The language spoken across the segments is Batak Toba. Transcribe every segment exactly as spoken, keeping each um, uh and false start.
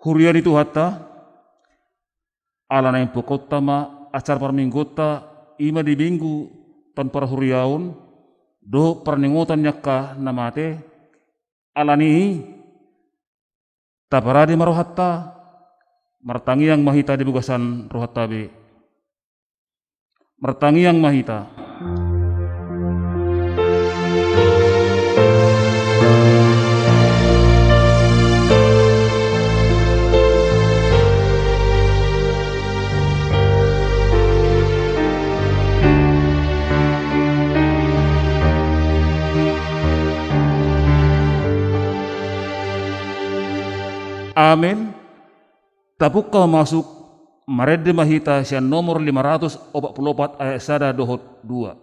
Huria ni Tuhanta, ala naeng pungkaonta ma acara parmingguonta, i ma di Minggu taon parhuriaon dohot parningotan ni angka na mate. Ala ni i, taparade ma rohanta, martangiang ma hita di bagasan rohanta be. Martangiang ma hita. Amen. Tapungka masuk, marende ma hita sian nomor lima ratus opat pulu opat ayat sada dohot dua.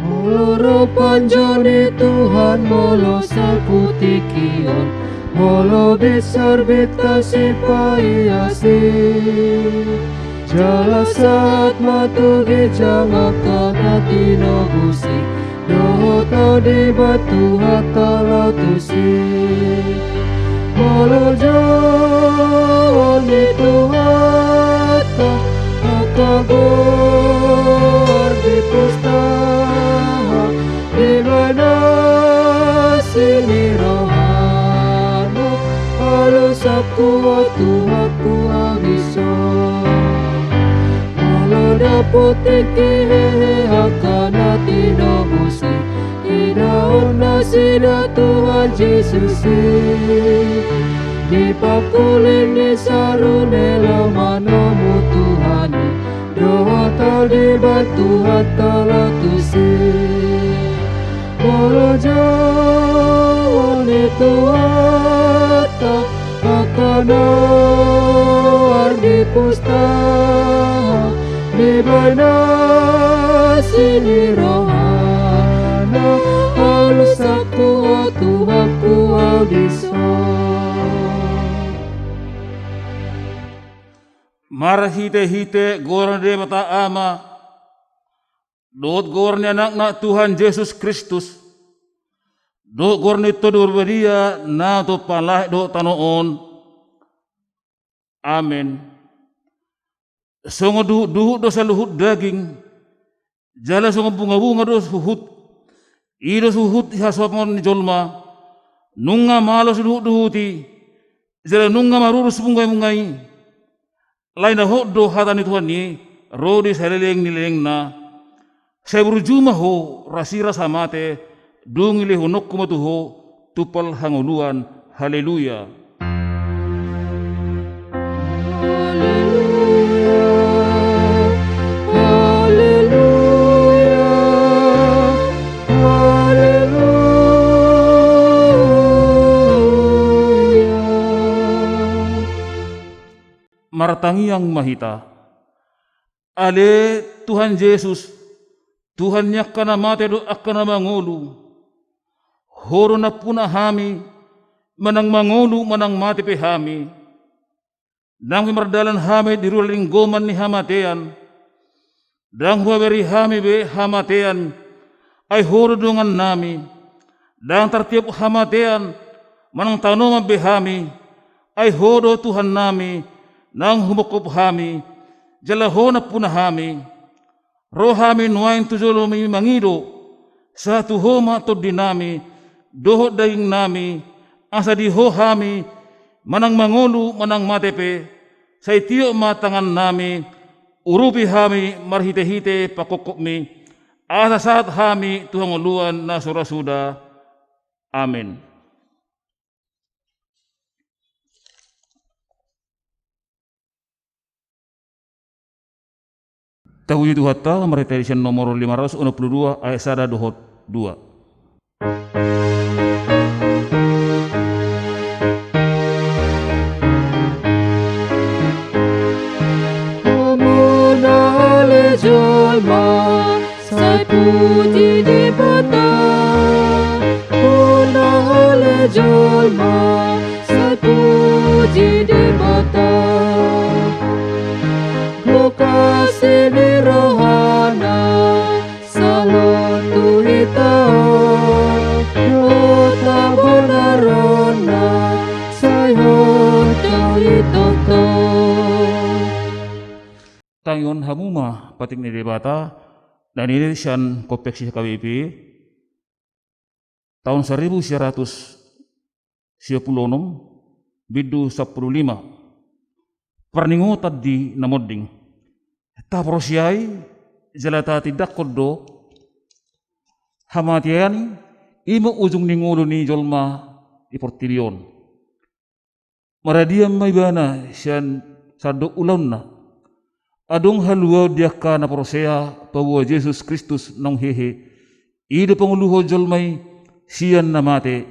Molo ro panjou ni Tuhan, molo salpu tingki on, molo besar bintang sipaias i, jala sahat ma tu ginjang angka na tinobus i, dohot ahu dibaen Tuhanta laho tusi. Molo jolo ni Tuhanta angka goar di pustaha, dibaen asi ni rohana, alusangku, o Tuhanku, ahu dison. Molo dapot tingki hehe angka na tinobus i, idaon nasida Tuhan Jesus i. Di pangkuling ni saru ni laho manomu Tuhan i, dohot ahu dibaen Tuhanta laho tusi. Molo jolo ni Tuhanta angka na goar di pustaha, dibaen asi ni rohana, alusangku, o Tuhanku, ahu dison. Marhitehite goar ni Debata Ama, dohot goar ni Anakna Tuhan Jesus Kristus, dohot goar ni Tondi Parbadia na tumpak langit dohot tano on. Amen. Songon duhutduhut do saluhut daging, jala songon bungabunga do suhut, i do suhut ni hasonangan ni jolma. Nunga malo siduhutduhut i, jala nunga marurus bungabunga i. Alai na hot do hata ni Tuhan i ro di saleleng ni lelengna. Sai burju ma ho rasirasa mate, dung dilehononku ma tu ho tumpal hangoluan. Haleluya. Haleluya, haleluya, haleluya. Martangiang ma hita. Ale Tuhan Jesus, Tuhan ni angka na mate dohot angka na mangolu. Ho do nampuna hami, manang mangolu manang mate pe hami. Ndang pe mardalan hami di rura linggoman ni hamatean. Ndang huhabari hami be hamatean, ai ho do dongannami. Ndang tartiop hamatean manang tanoman be hami, ai ho do Tuhannami, naung humongkop hami, jala ho nampuna hami. Ro hami nuaeng tu jolomi mangido, sahat tu ho ma tondinami dohot dagingnami, asa di ho hami, manang mangolu manang mate pe, sai tiop ma tangannami, urupi hami marhitehite pangkophopmi, asa sahat hami tu hangoluan na so ra suda. Amen. Tapuji Tuhanta, marhite sian nomor lima ratus onom pulu dua ayat sada dohot dua. Muna ale jolma, sai puji Debata. Muna ale jolma, sai puji Debata. Bokas ni roha Tangion hamu ma patik ni Debata, na nilehon sian Konfeksi H K B P, taon saribu sia ratus sia pulu onom, bindu sampulu lima. Parningotan di na monding. Taparsiai jala tatindanghon do hamatean i, i ma ujung ni ngolu ni jolma di portibi on. Maradian ma ibana sian sandok ulaonna. Adong haluaon di angka na porsea paboa Jesus Kristus naung hehe, i do pangoluhon jolma i sian na mate.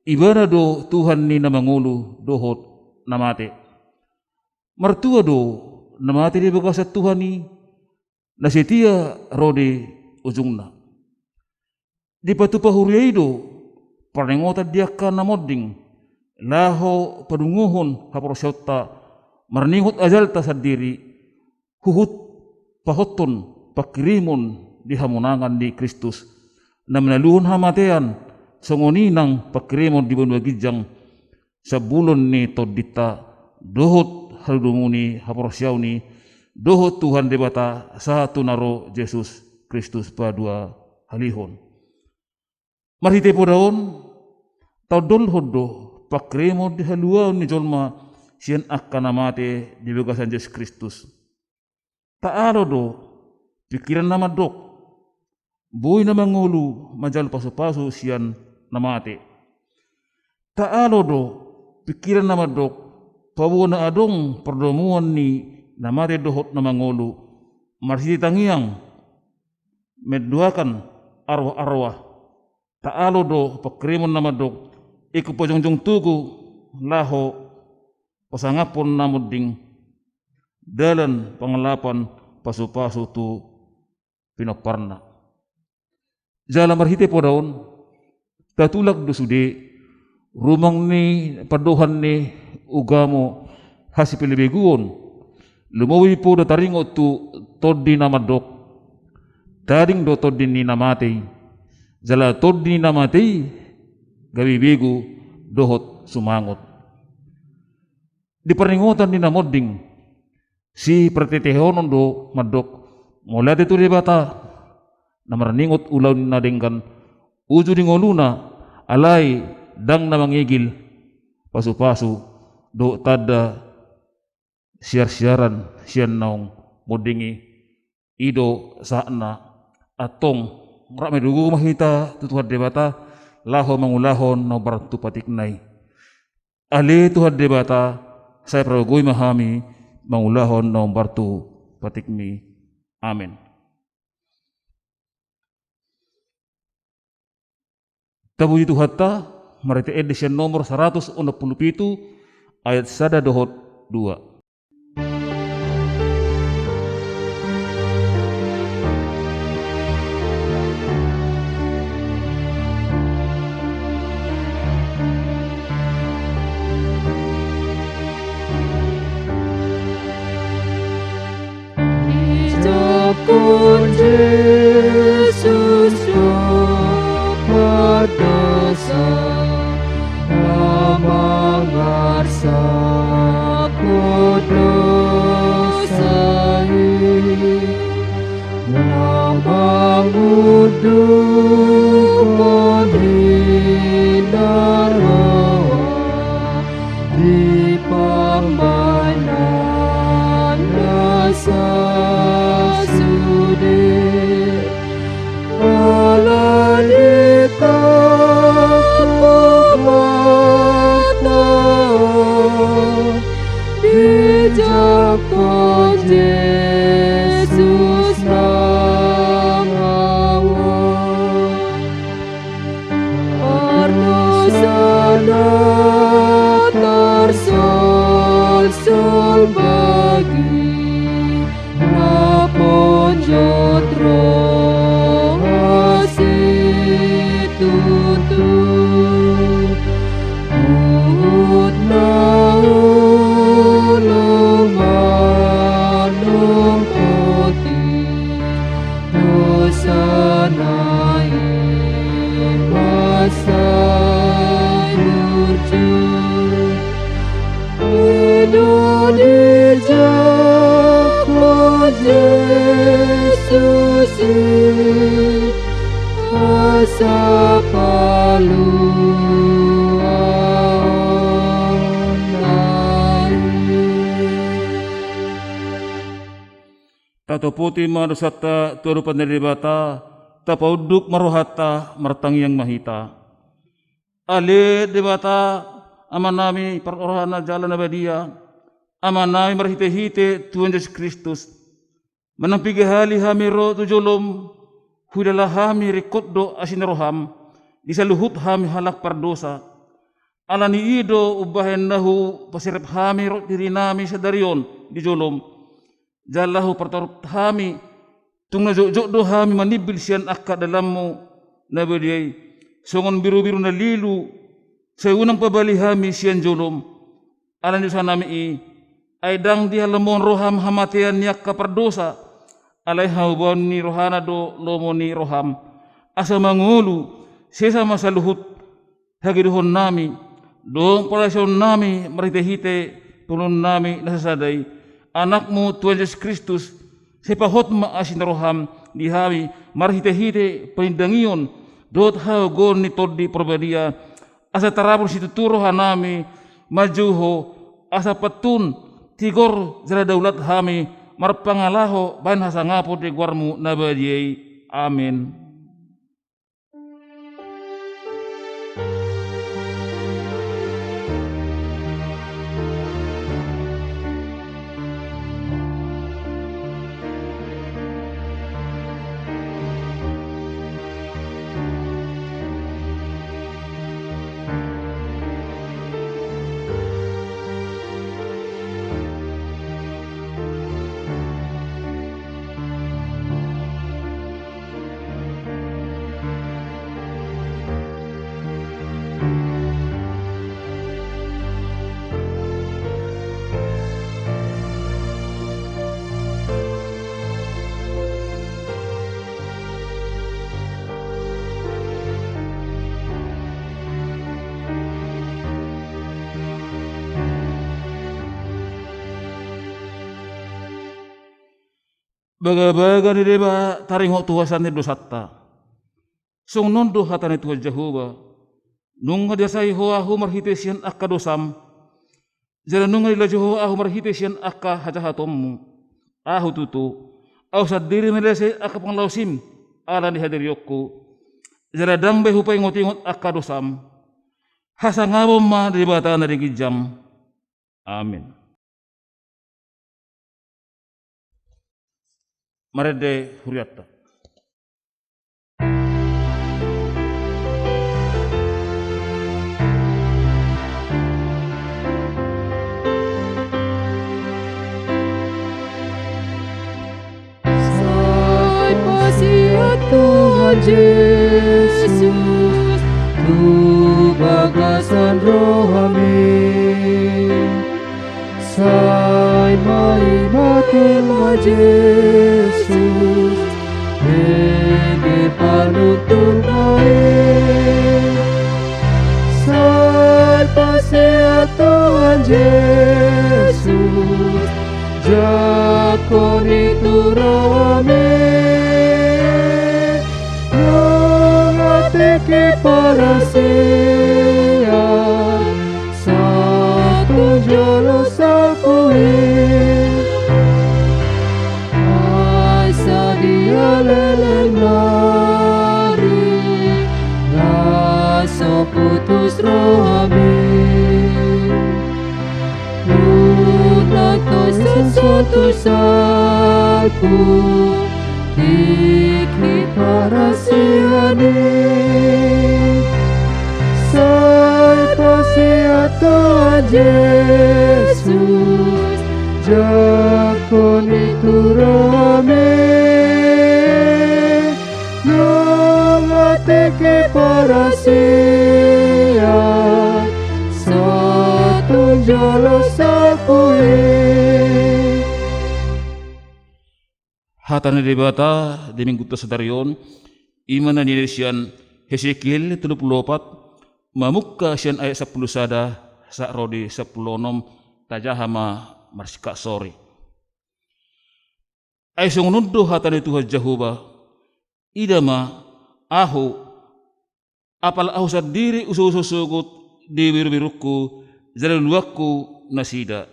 Ibana do Tuhan ni na mangolu dohot na mate. Martua do na mate di bagasan Tuhan i, na setia ro di ujungna. Dipatupa huria i do parningotan di angka na monding, laho padungohon haporseaonta, marningot ajalta sandiri, huhut pahothon pangkirimon di hamonangan ni Kristus, na manaluhon hamatean, songon i nang pangkirimon di banua ginjang, sambulon ni tondinta, dohot haludumu ni haporseaon i, dohot Tuhan Debata sahat tu na ro Jesus Kristus paduahalihon. Marhite poda on, taondolhon do pangkirimon di haluaon ni jolma sian angka na mate di bagasan Jesus Kristus. Taalo do pingkiran na mandok, boi na mangolu manjalo pasupasu sian na mate. Taalo do pingkiran na mandok, paboa na adong pardomuan ni na mate dohot na mangolu, marhite tangiang, mendoakan arwah-arwah. Taalo do pangkirimon na mandok, ingkon pajongjong tugu laho pasangaphon na monding dalan pangalapan pasupasu tu pinomparna. Jala marhite poda on, tatulak do sude rumang ni pandohan ni ugamo hasipelebeguon, lumobi poda taringot tu tondi na mandok, tading do tondi ni na mate i, jala tondi ni na mate i gabe begu dohot sumangot. Di parningotan ni na monding, sipartetehonon do mandok, mauliate tu Debata, na marningot ulaon na denggan, uju di ngoluna, alai ndang na mangigil pasupasu dohot tanda siarsiaran sian naung monding i. I do sahatna, antong rap ma di gogo ma hita tu Tuhan Debata, laho mangulahon na hombar tu patikna i. Ale Tuhan Debata, sai pargogoi ma hami mangulahon na hombar tu patikmi. Amen. Tapuji Tuhanta, marhite ende sian nomor saratus onom pulu pitu, ayat sada dohot dua. Dijangkon Jesus do pardosa, mangarsakhon Paluaon na i. Tatopoti ma dosanta tu adopan ni Debata, tapaunduk ma rohanta, martangiang ma hita. Ale Debata, Amanami parrohana jala na badia, Amanami marhitehite Tuhan Jesus Kristus, manang piga hali hami ro tu jolom, huida hami ringkot do asi ni roham di saluhut hami halak pardosa. Ala ni i do umbahen na hupaserep hami ro dirinami sadari on di jolom, jala hupartorop hami, tung na jotjot do hami manimbil sian angka dalanmu na badia i, songon birubiru na lilu, sai unang pabali hami sian jolom. Ala ni dosanami i, ai ndang dihalomohon roham hamatean ni angka pardosa, alai haubaon ni rohana do lomo ni roham, asa mangolu sesa ma saluhut hagedohonnami dohot parasionnami marhitehite Tuhannami na sasada i, Anakmu Tuhan Jesus Kristus. Sai pahot ma asi ni roham di hami marhitehite panindangion dohot hagogoon ni Tondi Parbadia, asa tarabur situtu rohanami manjou Ho, asa pantun tigor jala daulat hami marpangalaho bahen hasangapon di goarmu na badia i. Amen. Bagabaga ni Debata taringot tu hasahatan ni dosanta. Songon on do hata ni Tuhan Jahowa: Nunga diasai Ho ahu marhite sian angka dosam, jala nunga dilaju Ho ahu marhite sian angka hajahatonmu. Ahu tutu, ahu sandiri ma diasai angka pangalaosim ala ni hadirionku, jala ndang be hupaingotingot angka dosam. Hasangapon ma Debata na di ginjang. Amen. Marende hurianta. Sai paseat Tuhan Jesus tu bagasan rohami. Sai maimaima Tuhan Jesus, bege panuntunna i. Sai paseat Tuhan Jesus, jangkon i tu rohami. Nunga tingki parasian, sahat tu jolo salpu i. Ai sadia leleng nari, na so putus rohami. Unang tois sahat tu salpu, tingki parasian i. Sai paseat Tuhan Jesus, jangkon i tu rohami. Nunga tingki parasian, sahat tu jolo salpu i. Hata ni Debata di Minggunta sadari on, i ma na nidok sian Hesekiel tolu pulu opat, mamungka sian ayat sampulu sada sahat ro di sampulu onom, tajaha ma marsingkat sori. Ai songon on do hata ni Tuhan Jahowa: Ida ma, Ahu Apala ahu sandiri usouso sogot di berubirungku, jala luluanku nasida.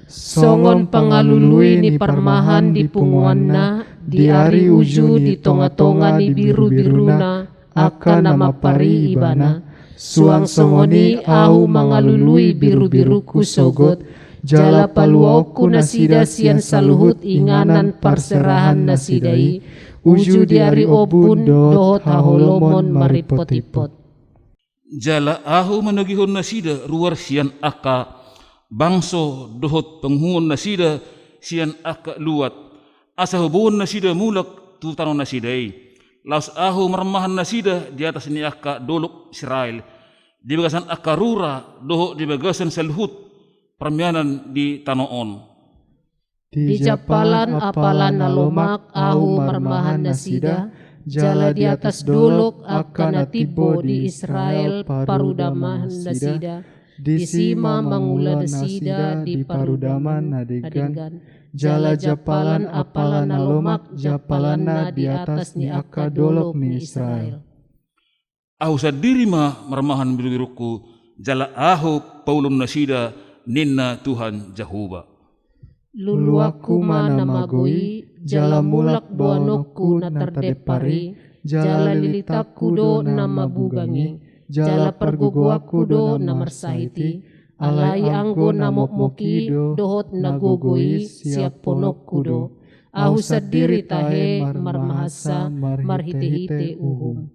Songon pangalului ni parmahan di punguanna, di ari uju di tongatonga ni birubiruna, angka na mampari ibana. Suang songon i ahu mangalului birubirungku sogot, jala paluaonku nasida sian saluhut inganan parserahan nasida i, uju di ari ombun dohot haholomon maripotimpot. Jala ahu manogihon nasida ruar sian angka bangso dohot panguhumon nasida sian angka luat, asa huboan nasida mulak tu tano nasida i. Laos ahu marmahan nasida di atas ni angka dolok Israel, di bagasan angka rura dohot di bagasan saluhut parmianan di tano on. Di jampalan apala na lomak ahu marmahan nasida, jala di atas dolok angka na timbo di Israel parudamahan nasida, disi ma mangula nasida di parudaman na denggan. Jala jampalan apala na lomak jampalanna di atas ni angka dolok ni Israel. Ahu sandiri ma marmahan birubirungku, jala ahu paulon nasida, ninna Tuhan Jahowa. Luluanku ma na mago i, jala mulak boanonku na tardempar i, jala lilitanku do na mabugang i, jala pargogoanku do na marsahit i. Alai anggo na mokmok i dohot na gogo i siampononku do. Ahu sandiri tahe marmahasa marhitehite uhum.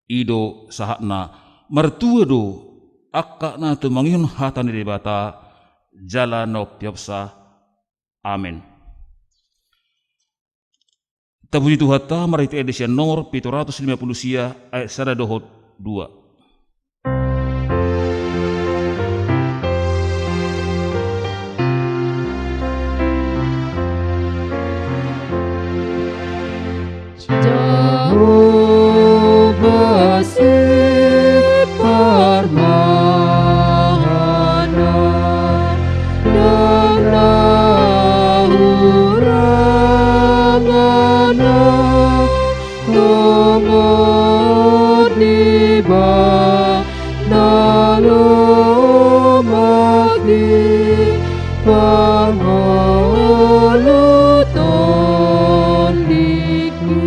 I do sahatna. Martua do angka na tumangihon hata ni Debata jala na umpeopsa. Amen. Tapuji Tuhanta marhite ende sian nomor pitu ratus lima pulu sia ayat sada dohot dua. Jahowa si parmahanan, na hurang na tongon di ba na lomak di pangoluton diki.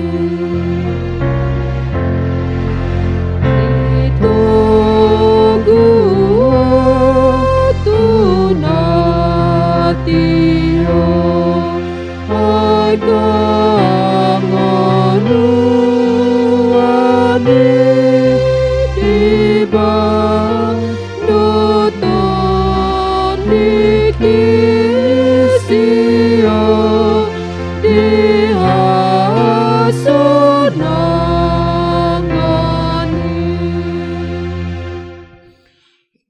Ditunggu tu na tio. Ai dang oluan i di ba dohot ni Kristus i di hasonangan i.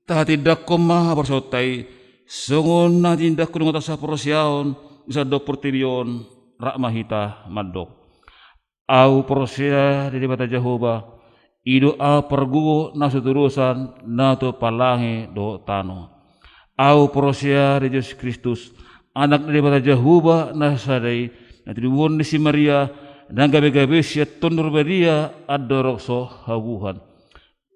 Tahatindangkon ma haporseaonta i, songon na tinindangkon ni angka saporseaon di sandok portibi on, rap ma hita mandok. Ahu porsea di Debata Jahowa, i do ahu pargogo na so tudosan na tu palange dohot tano. Ahu porsea di Jesus Kristus, Anak ni Debata Jahowa na sasada i, na tinubuhon ni si Maria, na gabe-gabe sian Tondi Porbadia andorang so habuhan.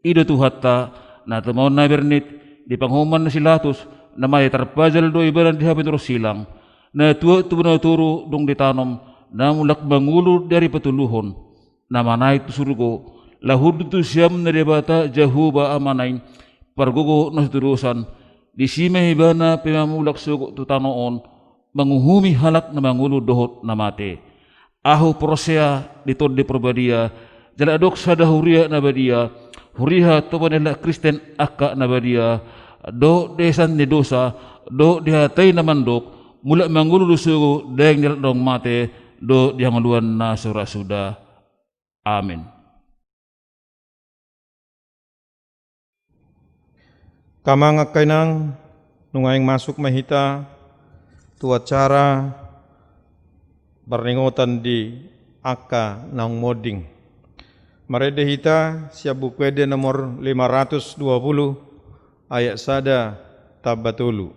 I do Tuhanta, na tumaon na bernit, di panguhuman ni si Latus, na mate tarpajal do ibana di hape ni toru silang, na tuat tu banua toru dung ditanom, na mulak mangolu di ari patoluhon, na manaek tu surgo, laho hundul tu siamun ni Debata Jahowa Amana i, pargogo na so tudosan, disi ma ibana pe mamulak sogot tu tano on, manguhumi halak na mangolu dohot na mate. Ahu porsea di Tondi Porbadia, jala adong sada huria na badia, huria tompa ni halak Kristen angka na badia, dohot di hahesan ni dosa, dohot di hata i na mandok, mulak mangolu do sogot daging ni halak naung mate, dohot di hangoluan na so ra suda. Amen. Amang, angka inang, nunga naeng masuk ma hita tu acara parningotan di angka naung monding. Marende hita sian Buku Ende nomor lima ratus dua puluh, ayat sada tamba tolu.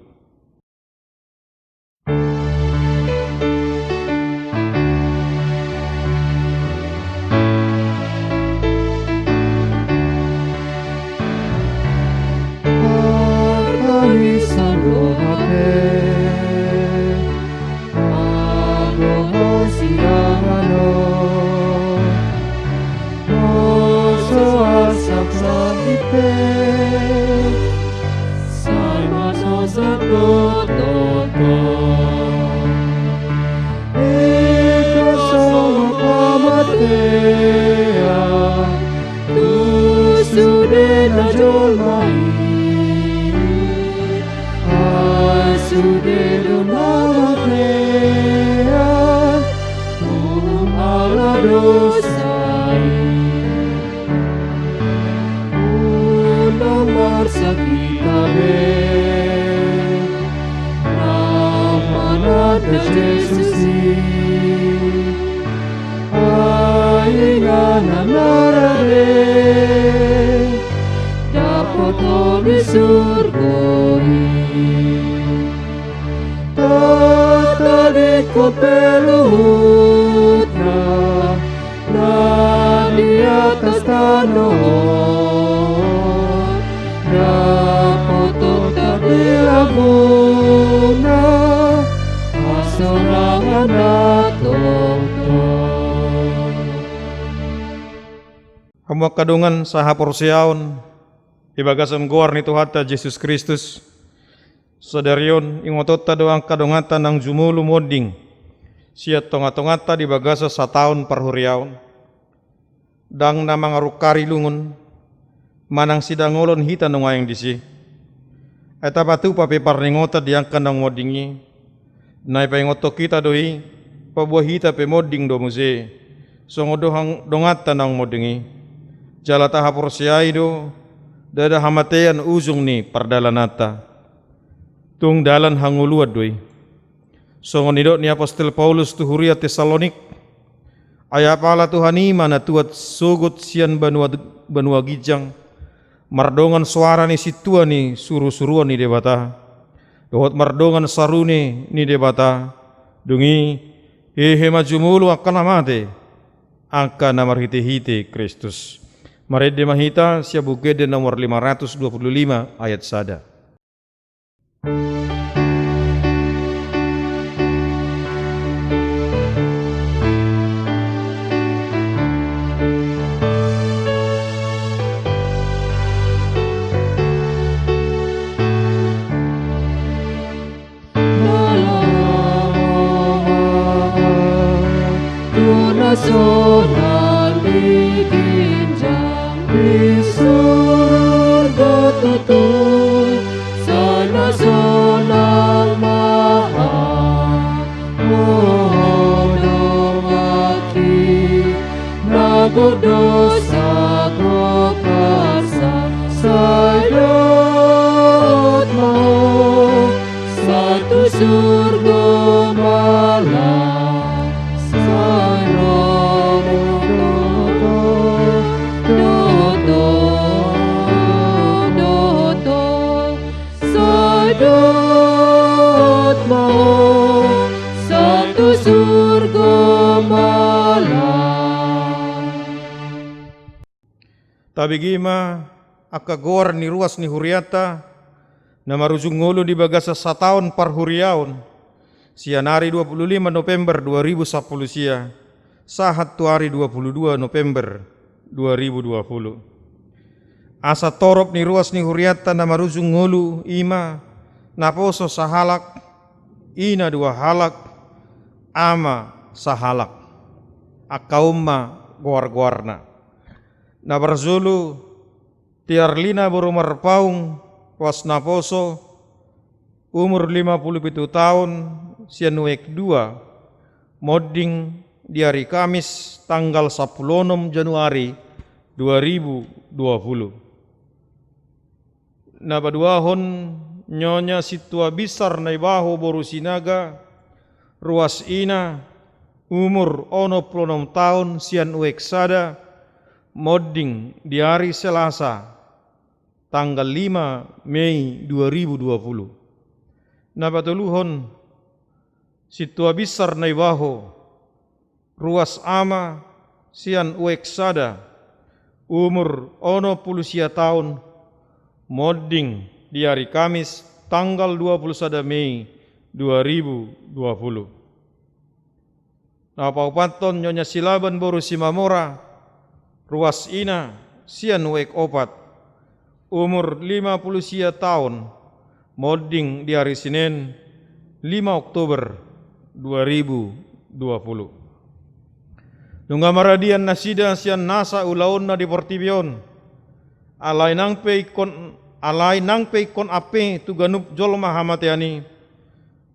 Sude do na marlean, uhum ala dosa i. Unang marsahit hita be, na mananda Jesus i. Ai inganan na rade, dapotan ni surgo i. Tatadingkon pe luhutna, na di atas tano on, dapotan di lambungna, hasorangan na tongtong. Hamu angka dongan sahaporseaon, di bagasan goar ni Tuhanta Jesus Kristus, sadari on ingotonta do angka donganta naung jumolo monding sian tonga-tonganta di bagasan sataon parhuriaon. Ndang na mangarungkari lungun, manang sidangolon hita nuaeng disi. Ai tapatupa pe parningotan di angka naung monding i, na ipaingothon hita do i, paboa hita pe monding do muse songon do hang-, donganta naung monding i. Jala tahaporseai do, ndada hamatean ujung ni pardalananta. Tung dalan hangoluan do i. Songon nidok ni apostel Paulus tu huria Tessalonik, ai apala Tuhan i ma na tuat sogot sian banua, banua ginjang, mardongan soara ni sintua ni surusuruan ni Debata, dohot mardongan sarune ni Debata, dung i hehe ma jumolo angka na mate, angka na marhitehite Kristus. Marende ma hita sian Buku Ende nomor lima ratus dua puluh lima ayat sada. Tuna sonang di ginjang di surgo tutu, sai na sonang ma hamu donganki, na gok dosa gok hasam, sai dohot ma ho, sai tu surgo ma laho, sai ro ma ho dohot ho, dohot ho, dohot ho, sai dohot ma ho, sai tu surgo ma laho. Tabege ma angka goar ni ruas ni hurianta na marujung ngolu di bagasan sataon parhuriaon, sian ari dua puluh lima November dua ribu sampulu sia sahat tu ari dua puluh dua November dua ribu dua puluh. Asa torop ni ruas ni hurianta na marujung ngolu i ma naposo sahalak, ina dua halak, ama sahalak. Angka on ma goar-goarna. Na parjolo, Tiarlina boru Marpaung, ruas naposo, umur lima puluh pitu taon, sian U K dua, monding di ari Kamis tanggal sampulu onom Januari dua ribu dua puluh. Na paduahon, Nyonya Sintua Binsar Naibaho boru Sinaga, ruas ina, umur onom pulu onom taon, sian U K sada, monding di ari Selasa tanggal lima Mei dua ribu dua puluh. Na patoluhon, Sintua Binsar Naibaho, ruas ama, sian U K sada, umur onom pulu sia taon, monding di ari Kamis tanggal dua pulu sada Mei dua ribu dua puluh. Na paopathon, Nyonya Silaban boru Simamora, ruas ina, sian U K opat, umur lima pulu sia taon, monding di ari Sinen lima Oktober dua ribu dua puluh. Nunga maradian nasida sian nasa ulaonna di portibi on, alai nang pe ingkon, alai nang pe ingkon ampe tu ganup jolma hamatean i,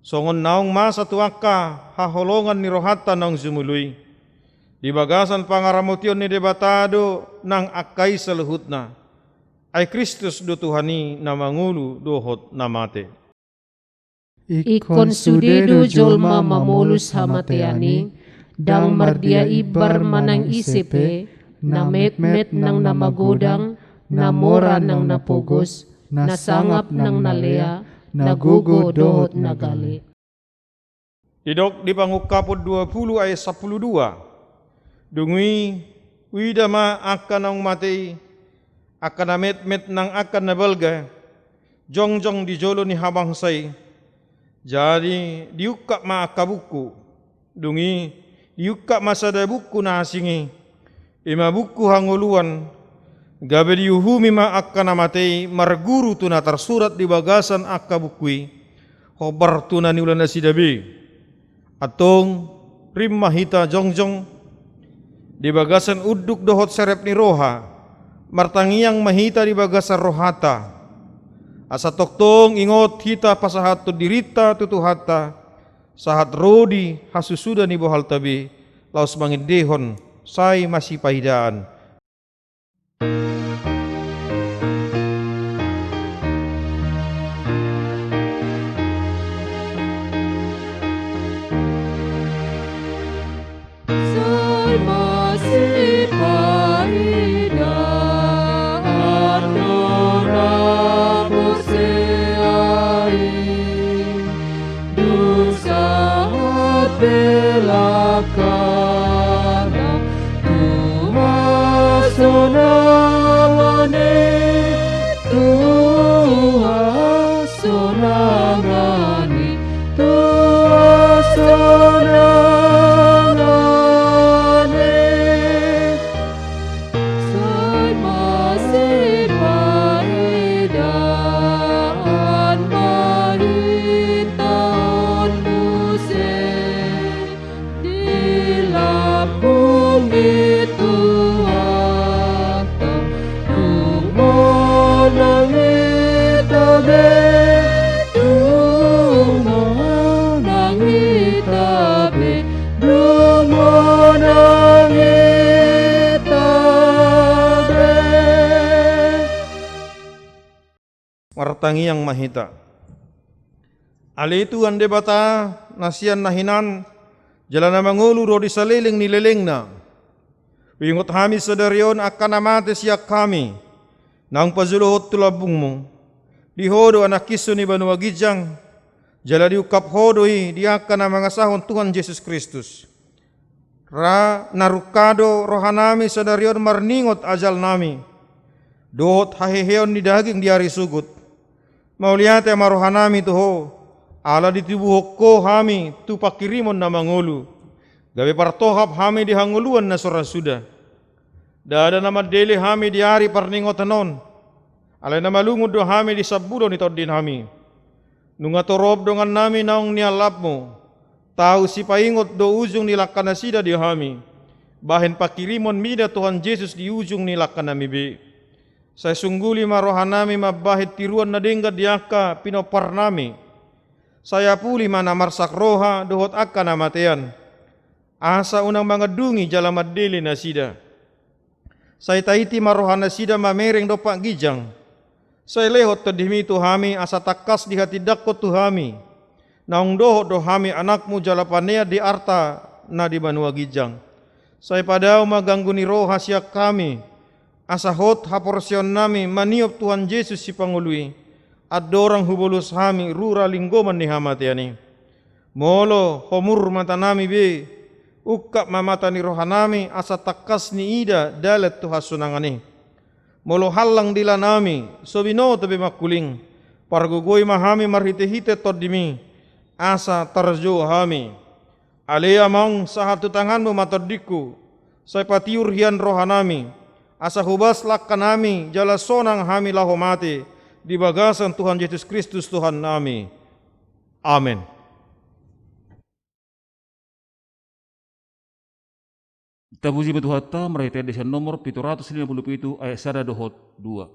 songon naung masa tu angka haholongan ni rohanta naung jumolo i. Di bagasan pangaramotion ni Debata do nang angka i saluhutna. Ai Kristus do Tuhan i na mangolu dohot na mate. Ingkon sude do jolma mamolus hamatean i, ndang mardia imbar manang ise pe, na metmet nang na magodang, na mora nang na pogos, na sangap nang na lea, na gogo dohot na gale. Didok di Pangungkapon dua pulu ayat sampulu dua. Dung i, huida ma angka naung mate i, angka na metmet nang angka na balga, jongjong di jolo ni habangsa i. Jadi diungkap ma angka buku. Dung i diungkap ma sada buku na asing i, i ma buku hangoluan. Gabe diuhumi ma angka na mate i marguru tu na tarsurat di bagasan angka buku i, hombar tu na niula nasida be. Antong, rim ma hita jongjong di bagasan unduk dohot serep ni roha, martangiang ma hita di bagasan rohanta, asa tongtong ingot hita pasahathon dirinta tu Tuhanta, sahat ro di hasusuda ni bohalta be, laos mangendehon sai masipaidaan. Sai masipaidaan do na porsea i. Dung sahat belakangna tu hasonangan i, tu hasonangan i, tu hasonangan i. Sai masipaidaan ma hita on muse di lambung ni Tuhanta, dung monang hita be, dung monang hita be. Dung monang hita be. Martangiang ma hita. Ale Tuhan Debata, na sian na hinan jala na mangolu ro di saleleng ni lelengna. Huingot hami sadari on angka na mate sian hami, naung pajolohon tu lambungmu. Di Ho do anakkinsu ni banua ginjang, jala diungkap Ho do i di angka na mangasahon Tuhan Jesus Kristus. Ra na rungka do rohanami sadari on marningot ajalnami dohot haheheon ni daging di ari sogot. Mauliate ma rohanami tu Ho, ala ditubuhon Ho hami tu pangkirimon na mangolu, gabe partohap hami di hangoluan na so ra suda. Ndada na mandele hami di ari parningotan on, alai na malungun do hami di sambulo ni tondinami. Nunga torop dongannami naung nialapmu, tau sipaingot do ujung ni langkanasida di hami, bahen pangkirimon mida Tuhan Jesus di ujung ni langkanami be. Sai sungguli ma rohanami mambahen tiruan na denggan di angka pinomparnami. Sai apuli ma na marsak roha dohot angka na matean, asa unang mangandungi jala mandele nasida. Sai taiti ma rohanasida mamereng dompak ginjang. Sai lehon tondimi tu hami asa tangkas dihatindangkon tu hami naung dohot do hami anakmu jala panean di arta na di banua ginjang. Sai padao ma ganggu ni roha sian hami, asa hot haporseaonnami maniop Tuhan Jesus Sipangolu i, andorang hubolus hami rura linggoman ni hamatean i. Molo homur matanami be, ungkap ma mata ni rohanami asa tangkas niida dalan tu hasonangan i. Molo hallang dilanami, so binoto be mangkuling, pargogoi ma hami marhitehite tondimi, asa tarjou hami. Ale Amang, sahat tu tanganmu ma tondingku, sai patiur hian rohanami, asa hobas langkanami jala sonang hami laho mate di bagasan Tuhan Jesus Kristus Tuhannami. Amen. Tapuji ma Tuhanta, marhite di sian nomor pitu ratus lima pulu pitu ayat sada dohot dua.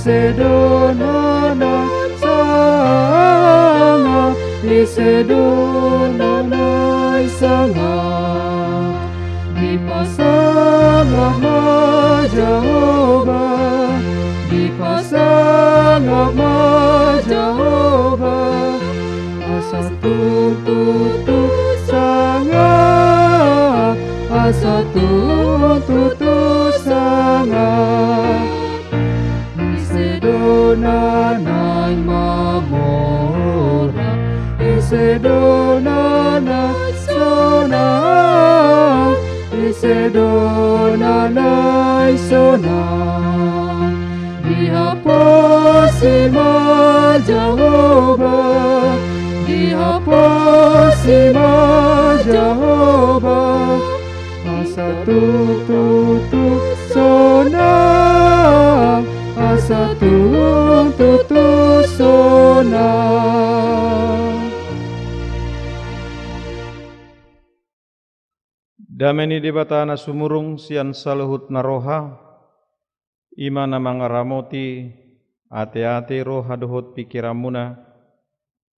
Ise do na naeng sangap, ise do na naeng sangap. Dipasangap ma Jahowa, dipasangap ma Jahowa. Asa tung tutu sangap, asa tung tutu sangap. Ise do na naeng mamora, ise do na naeng sonang, ise do na naeng sonang. Dihaposi ma Jahowa, dihaposi ma Jahowa. Asa tung tutu sonang, asa tung tutu sonang. Dame ni Debata na sumurung sian saluhut na roha, i ma na mangaramoti ateate, roha dohot pingkiranmuna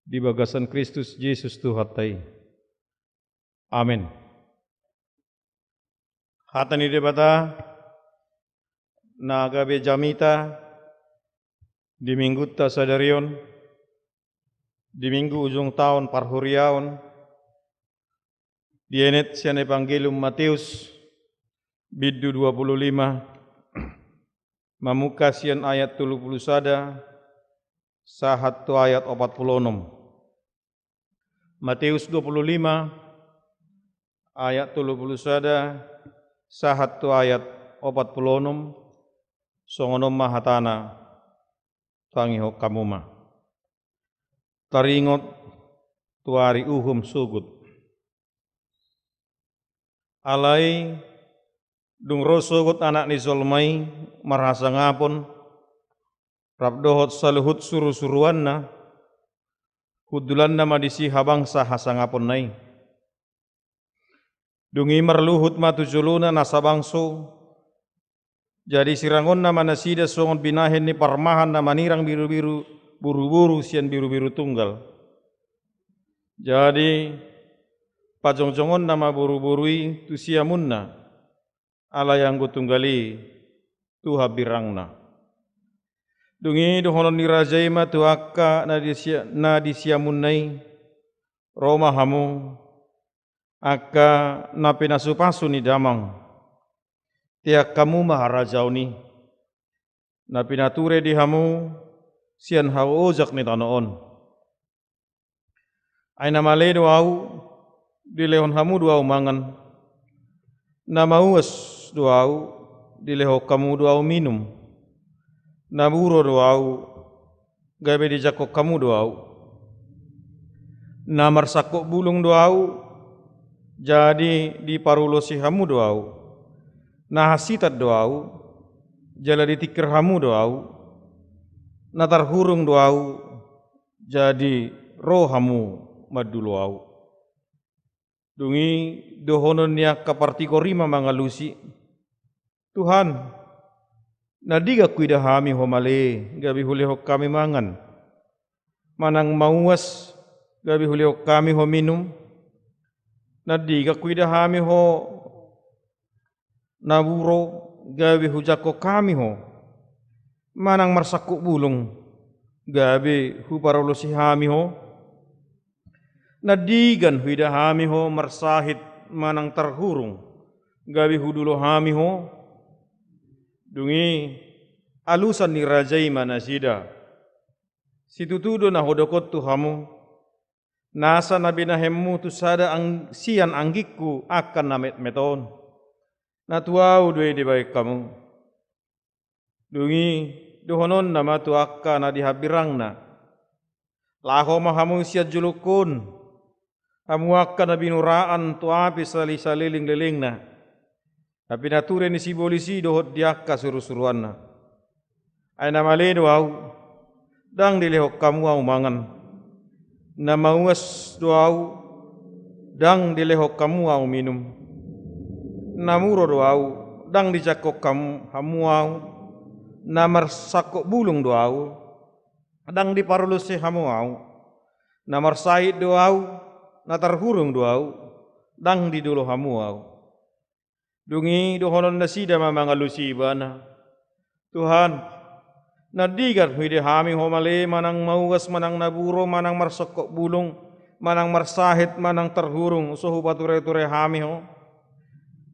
di bagasan Kristus Jesus Tuhanta i. Amen. Hata ni Debata na gabe jamita di Minggunta sadari on, di Minggu ujung taon parhuriaon, dienet sian Evangelium Mateus, bindu dua pulu lima, mamungka sian ayat tolu pulu sada sahat tu ayat opat pulu onom. Mateus dua pulu lima, ayat tolu pulu sada sahat tu ayat opat pulu onom, songon on ma hatana, tangihon hamu ma. Taringot tu ari uhum sogot. Alai dung ro sogot Anak ni jolma i marhasangapon, rap dohot saluhut surusuruanna, hundulanna ma disi habangsa hasangaponna i. Dung i marluhut ma tu jolona nasa bangso, jadi sirangonna ma nasida songon binahen ni parmahan na manirang birubiru, boruboru sian birubiru tunggal. Jadi pajongjongonna ma boruboru i tu siamunna, alai anggo tunggal i tu hambirangna. Dung i dohonon ni raja i ma tu angka na di sia-, na di siamunna i, ro ma hamu, angka na pinasupasu ni damang, tean hamu ma harajaon i, na pinature di hamu sian hau ojak ni tano on. Ai na male do ahu, dilehon hamu do ahu mangan. Na mauas do ahu, dilehon hamu do ahu minum. Na buro do ahu, gabe dijangkon hamu do ahu. Na marsangkot bulung do ahu, jadi diparulosi hamu do ahu. Na hansitan do ahu, jala ditingkir hamu do ahu. Na tarhurung do ahu, jadi ro hamu mandulo ahu. Dung i dohonon ni angka partigor i ma mangalusi, Tuhan, na digan huida hami ho male, gabe hulehon hami mangan? Manang mauas, gabe hulehon hami ho minum? Na digan huida hami ho na buro, gabe hujangkon hami ho? Manang marsangkot bulung, gabe huparulosi hami ho? Na digan huida hami ho marsahit manang tarhurung, gabe hudulo hami ho? Dung i alusan ni raja i ma nasida, situtu do na hudok on tu hamu, nasa na binahenmu tu sada ang-, sian anggingku angka na metmet on, na tu ahu do i dibahen hamu. Dung i dohononna ma tu angka na di hambirangna, laho ma hamu sian jolongku on, hamu angka na binuraan tu api sali-, saleleng-lelengna, na pinature ni sibolis i dohot di angka surusuruanna. Ai na male do ahu, ndang dilehon hamu ahu mangan. Na mauas do ahu, ndang dilehon hamu ahu minum. Na buro do ahu, ndang dijangkon hamu, hamu ahu. Na marsangkot bulung do ahu, ndang diparoloi hamu ahu. Na marsahit do ahu, na tarhurung do ahu, ndang didolo hamu ahu. Dung i dohonon nasida ma mangalusi ibana: Tuhan, na denggan huida hami ho male, manang mauas, manang na buro, manang marsangkot bulung, manang marsahit, manang tarhurung, so hupature-ture hami ho?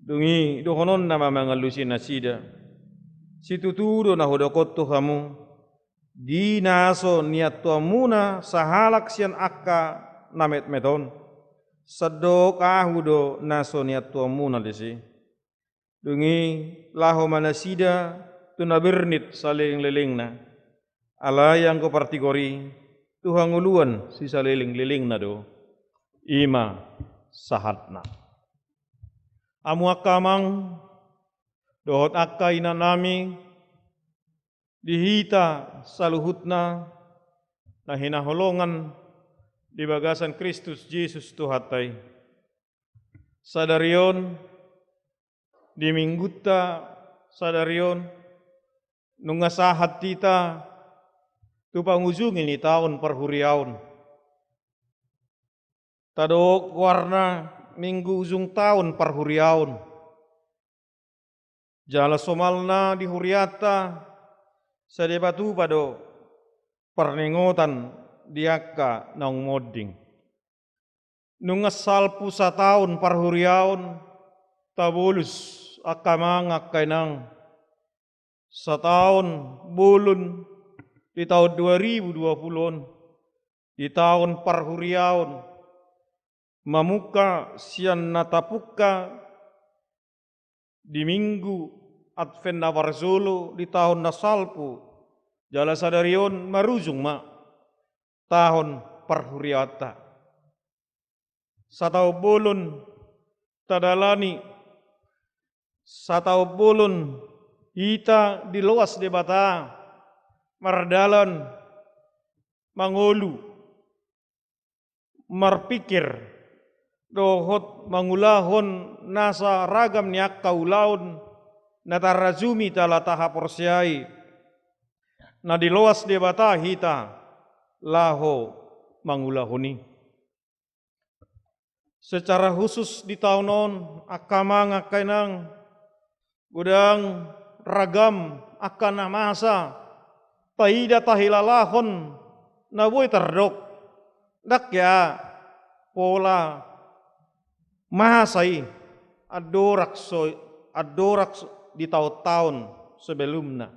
Dung i dohononna ma mangalusi nasida: Situtu do na hudok on tu hamu, di na so niantuanmuna sahalak sian angka na metmet on, sandok ahu do na so niantuanmuna disi. Dung i laho ma nasida tu na bernit saleleng-lelengna. Alai anggo partigor i, tu hangoluan sisaleleng-lelengna do. I ma sahatna. Hamu angka amang dohot angka inanami, di hita saluhutna na hinaholongan di bagasan Kristus Jesus Tuhanta i. Sadari on, di minggunta sadari on, nunga sahat hita tu pangujungi ni taon parhuriaon. Tadok goarna minggu ujung taon parhuriaon. Jala somalna di hurianta, sai dipatupa do parningotan di angka naung monding. Nunga salpu sataon parhuriaon, tabolus angka amang angka inang. Sataon bolon di taon dua ribu dua puluh on, di taon parhuriaon, mamungka sian na tapungka di minggu Advent na parjolo di taon na salpu, jala sadari on marujung ma taon parhuriaonta. Sataon bolon tadalani, sataon bolon hita diloas Debata mardalan mangolu, marpikir, dohot mangulahon nasa ragam ni angka ulaon na tarajumi jala tahaporseai, na diloas Debata hita laho mangulahon i. Secara khusus di taon on, angka amang angka inang, godang ragam angka na masa taida tahilalahon na boi tardok. Ndang hea pola masa i andorang so, andorang so di taon-taon sebelumna.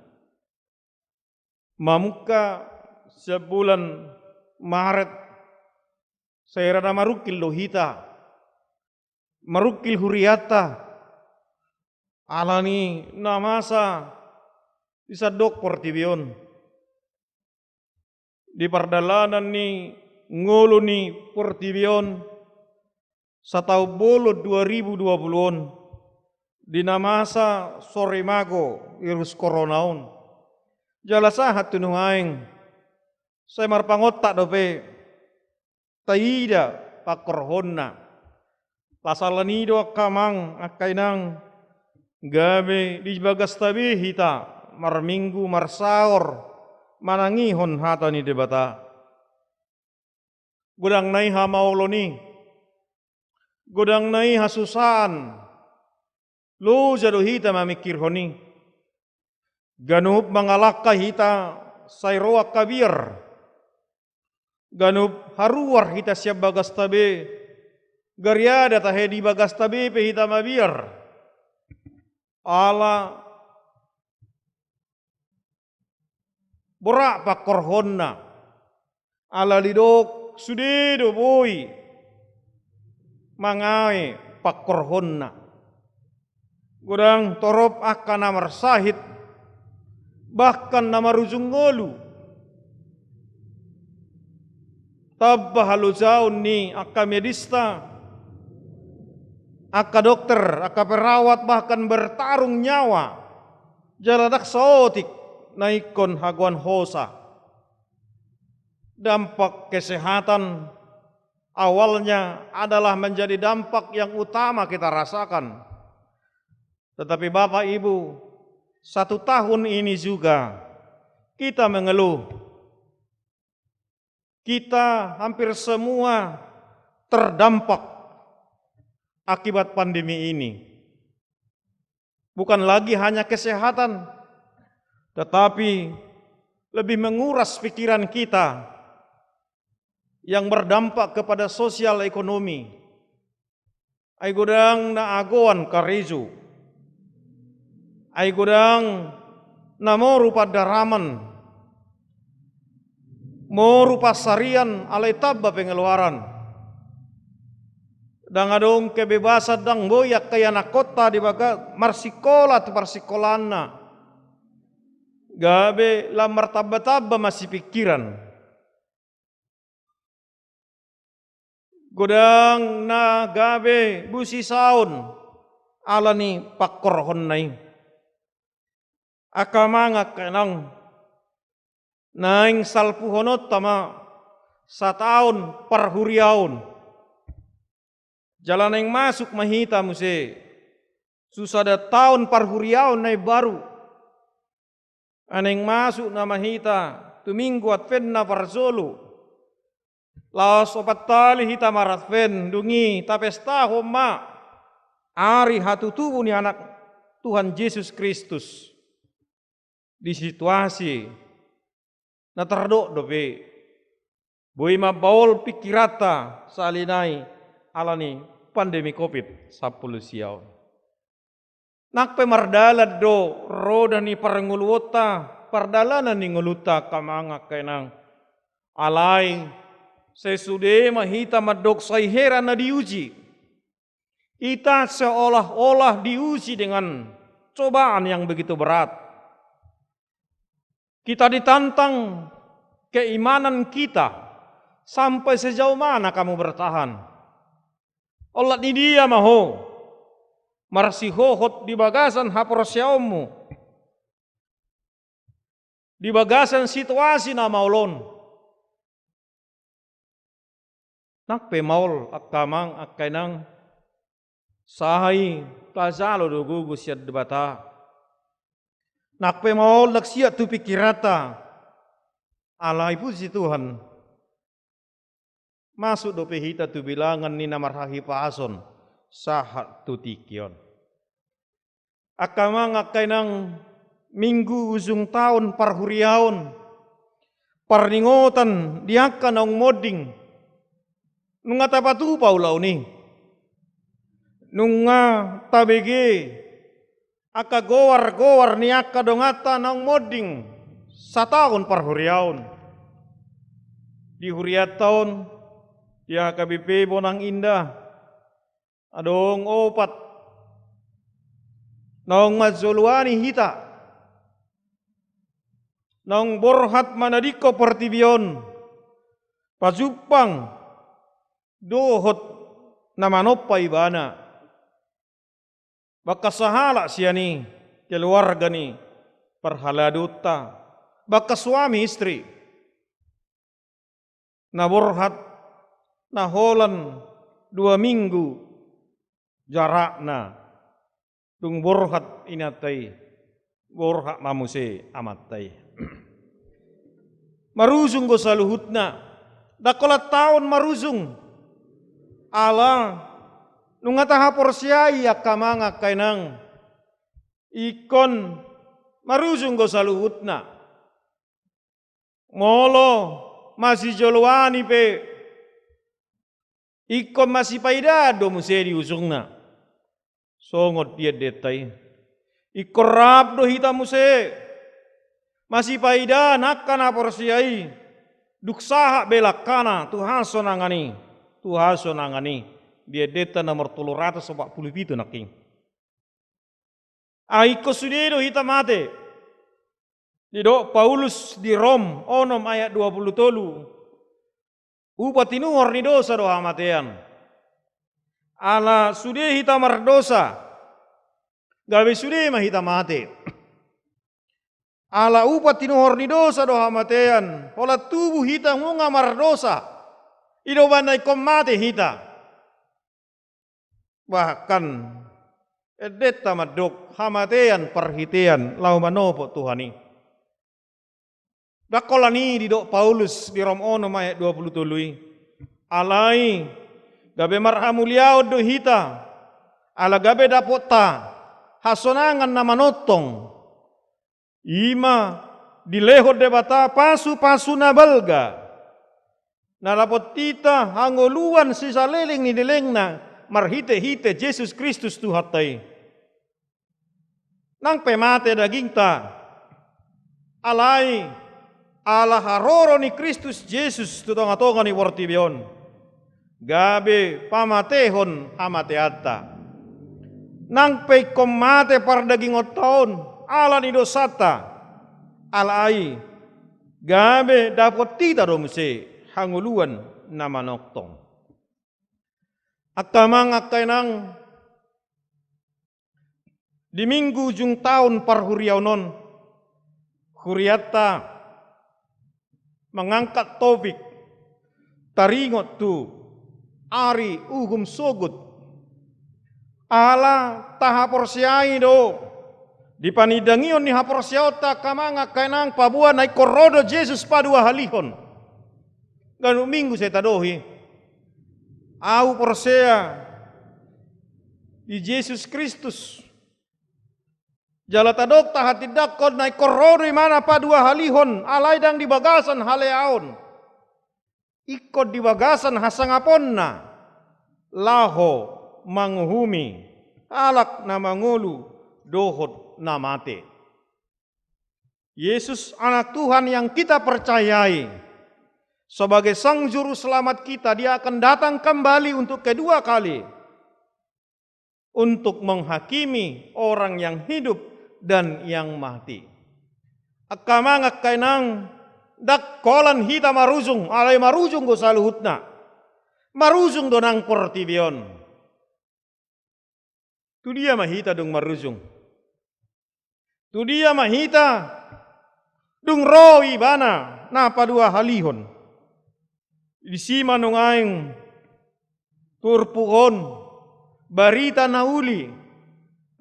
Mamungka sian bulan Maret, sai ra na marungkil do hita, marungkil hurianta, alani na masa di sandok portibi on. Di pardalanan ni ngolu ni portibi on, sataon bolon dua ribu dua puluh on, di na masa sorimago virus corona on. Jala sahat tu nuaeng, sai marpangontak dope taida pangkorhonna. Las ala ni i do angka amang, angka inang, gabe di bagasta be hita marminggu, marsaor, manangihon hata ni Debata. Godang na i hamaolon i, godang na i hasusaan, loja do hita mamingkirhon i. Ganup mangalangka hita sai ro angka biar. Ganup haruar hita sian bagasta be, gariada tahe di bagasta be pe hita mabiar. Ala borat pangkorhonna, ala didok sude do boi mangae pangkorhonna. Godang torop angka na marsahit, bahkan na marujung ngolu. Tamba halojaon ni angka medista, angka dokter, angka perawat bahkan bertarung nyawa. Jala ndang saotik na ingkon hagoan hosa. Dampak kesehatan awalnya adalah menjadi dampak yang utama kita rasakan. Tetapi Bapak Ibu, Satu tahun ini juga kita mengeluh. Kita hampir semua terdampak akibat pandemi ini. Bukan lagi hanya kesehatan, tetapi lebih menguras pikiran kita yang berdampak kepada sosial ekonomi. Ai godang na agoan karejo. Ai godang na moru pandaraman. Moru pansarian alai tamba pengeluaran. Ndang adong kebebasan, ndang boi angka ianakhonta di bagas marsikola tu parsikolaanna. Gabe lam martamba-tamba ma sipingkiran. Godang na gabe busisaon ala ni pangkorhonna i. Angka amang angka inang, naeng salpuhononta ma sataon parhuriaon. Jala naeng masuk ma hita muse tu sada taon parhuriaon na imbaru. Naeng masuk nama hita tu Minggu Advent na parjolo. Laos opat hali hita mar-Advent, dung i tapestahon ma ari hatutubu ni Anak Tuhan Jesus Kristus. Di situasi na tardok dope, boi mambaol pingkiranta sahali nai ala ni pandemi covid sampulu sia on. Nang pe mardalan do roda ni parngoluonta, pardalanan ni ngolunta angka amang angka inang. Alai sai sude ma hita mandok sai hera na diuji. Kita seolah-olah diuji dengan cobaan yang begitu berat. Kita ditantang keimanan kita, sampai sejauh mana kamu bertahan? Olat ni dia ma ho marsihohot di bagasan haporseaonmu, di bagasan situasi na maol on? Nang pe maol angka amang angka inang, sai tajalo do gogo sian Debata. Nang pe maol ndang siat tu pingkiranta. Alai puji Tuhan, masuk dope hita tu bilangan ni na marhahipason sahat tu tingki on. Angka amang angka inang, minggu ujung taon parhuriaon, parningotan di angka naung monding, nunga tapatupa ulaon i. Nunga tabege angka goar-goar ni angka donganta naung monding sataon parhuriaon. Di hurianta on, di H K B P Bonang Indah, adong opat naung manjoloani hita, naung borhat manadingkon portibi on, pajumpang dohot na manompa ibana. Bakas sahalak sian i, keluarga ni parhaladoonta, bakas suami istri, na borhat na holan dua minggu jarakna, dung borhat inanta i, borhat ma muse amanta i. Marujung do saluhutna, ndang holan taon marujung. Ala nunga tahaporseai angka amang angka inang, ingkon marujung do saluhutna. Molo masijoloani pe, ingkon masipaidaan do muse di ujungna. Songon di endenta i, ingkon rap do hita muse masipaidaan angka na porsea i, dung sahat be langkana tu hasonangan i, tu hasonangan i. Di endenta nomor tolu ratus opat pulu pitu nangkin. Ai ingkon sude do hita mate. Didok Paulus di Rom onom ayat dua pulu tolu, upa tinuhor ni dosa do hamatean. Ala sude hita mardosa, gabe sude ma hita mate. Ala upa tinuhor ni dosa do hamatean, holan tubu hita nunga mardosa, i do umbahen na ingkon mate hita. Bahkan Endenta mandok hamatean parhitean laho manopot Tuhan i. Ndang holan i didok Paulus di Rom onom ayat dua pulu tolu i. Alai gabe marhamuliaon do hita, ala gabe dapotta hasonangan na manongtong. I ma dilehon Debata pasupasu na balga, na dapot hita hangoluan sisaleleng ni lelengna marhitehite Jesus Kristus Tuhanta i. Nang pe mate dagingta, alai ala haroro ni Kristus Jesus tu tongatonga ni portibi on, gabe pamatehon hamateanta. Nang pe ingkon mate pardagingonta on ala ni dosanta, alai gabe dapot hita do muse hangoluan na manongtong. Angka amang, angka inang, di minggu ujung taon parhuriaon on, hurianta mangangkat topik taringot tu ari uhum sogot. Ala tahaporseai do, di panindangion ni haporseaonta angka amang, angka inang, paboa na ingkon ro do Jesus paduahalihon. Ganup minggu sai tadok i, ahu porsea di Jesus Kristus. Jala tadok tahatindangkon na ingkon ro do imana paduahalihon, alai ndang di bagasan haleaon. Ingkon di bagasan hasangaponna laho manguhumi halak na mangolu dohot na mate. Yesus, Anak Tuhan yang kita percayai, sebagai Sang Juru Selamat kita, Dia akan datang kembali untuk kedua kali untuk menghakimi orang yang hidup dan yang mati. Angka amang, angka inang, ndang holan hita marujung, alai marujung do saluhutna. Marujung do nang portibi on. Tu dia ma hita dung marujung? Tu dia ma hita dung ro Ibana na paduahalihon? Disi ma nuaeng turpuk on, barita na uli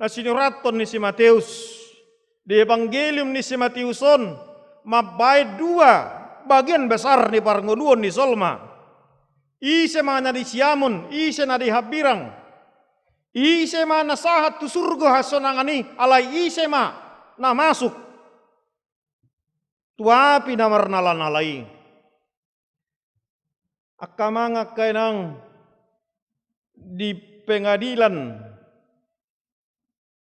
na sinurathon ni si Mateus. Di Evangelium ni si Mateus on mambaen dua bagian besar ni parngoluon ni jolma. Ise ma na di siamun, ise na di hambirang. Ise ma na sahat tu surgo hasonangan i, alai ise ma na masuk tu api na marnalanala i. Angka amang, angka inang, di pengadilan,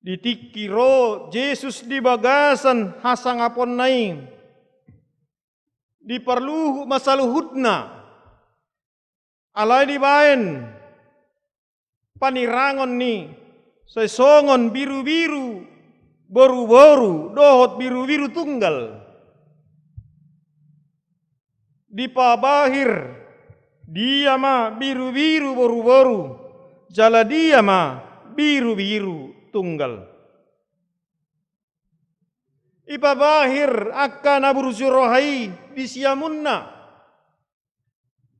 di tingki ro Jesus di bagasan hasangaponna i, diparluhut ma saluhutna. Alai dibaen panirangon ni sai songon birubiru boruboru dohot birubiru tunggal. Dipabahir dia ma birubiru boruboru, jala dia ma birubiru tunggal. Ipabahir angka na burju roha i di siamunna.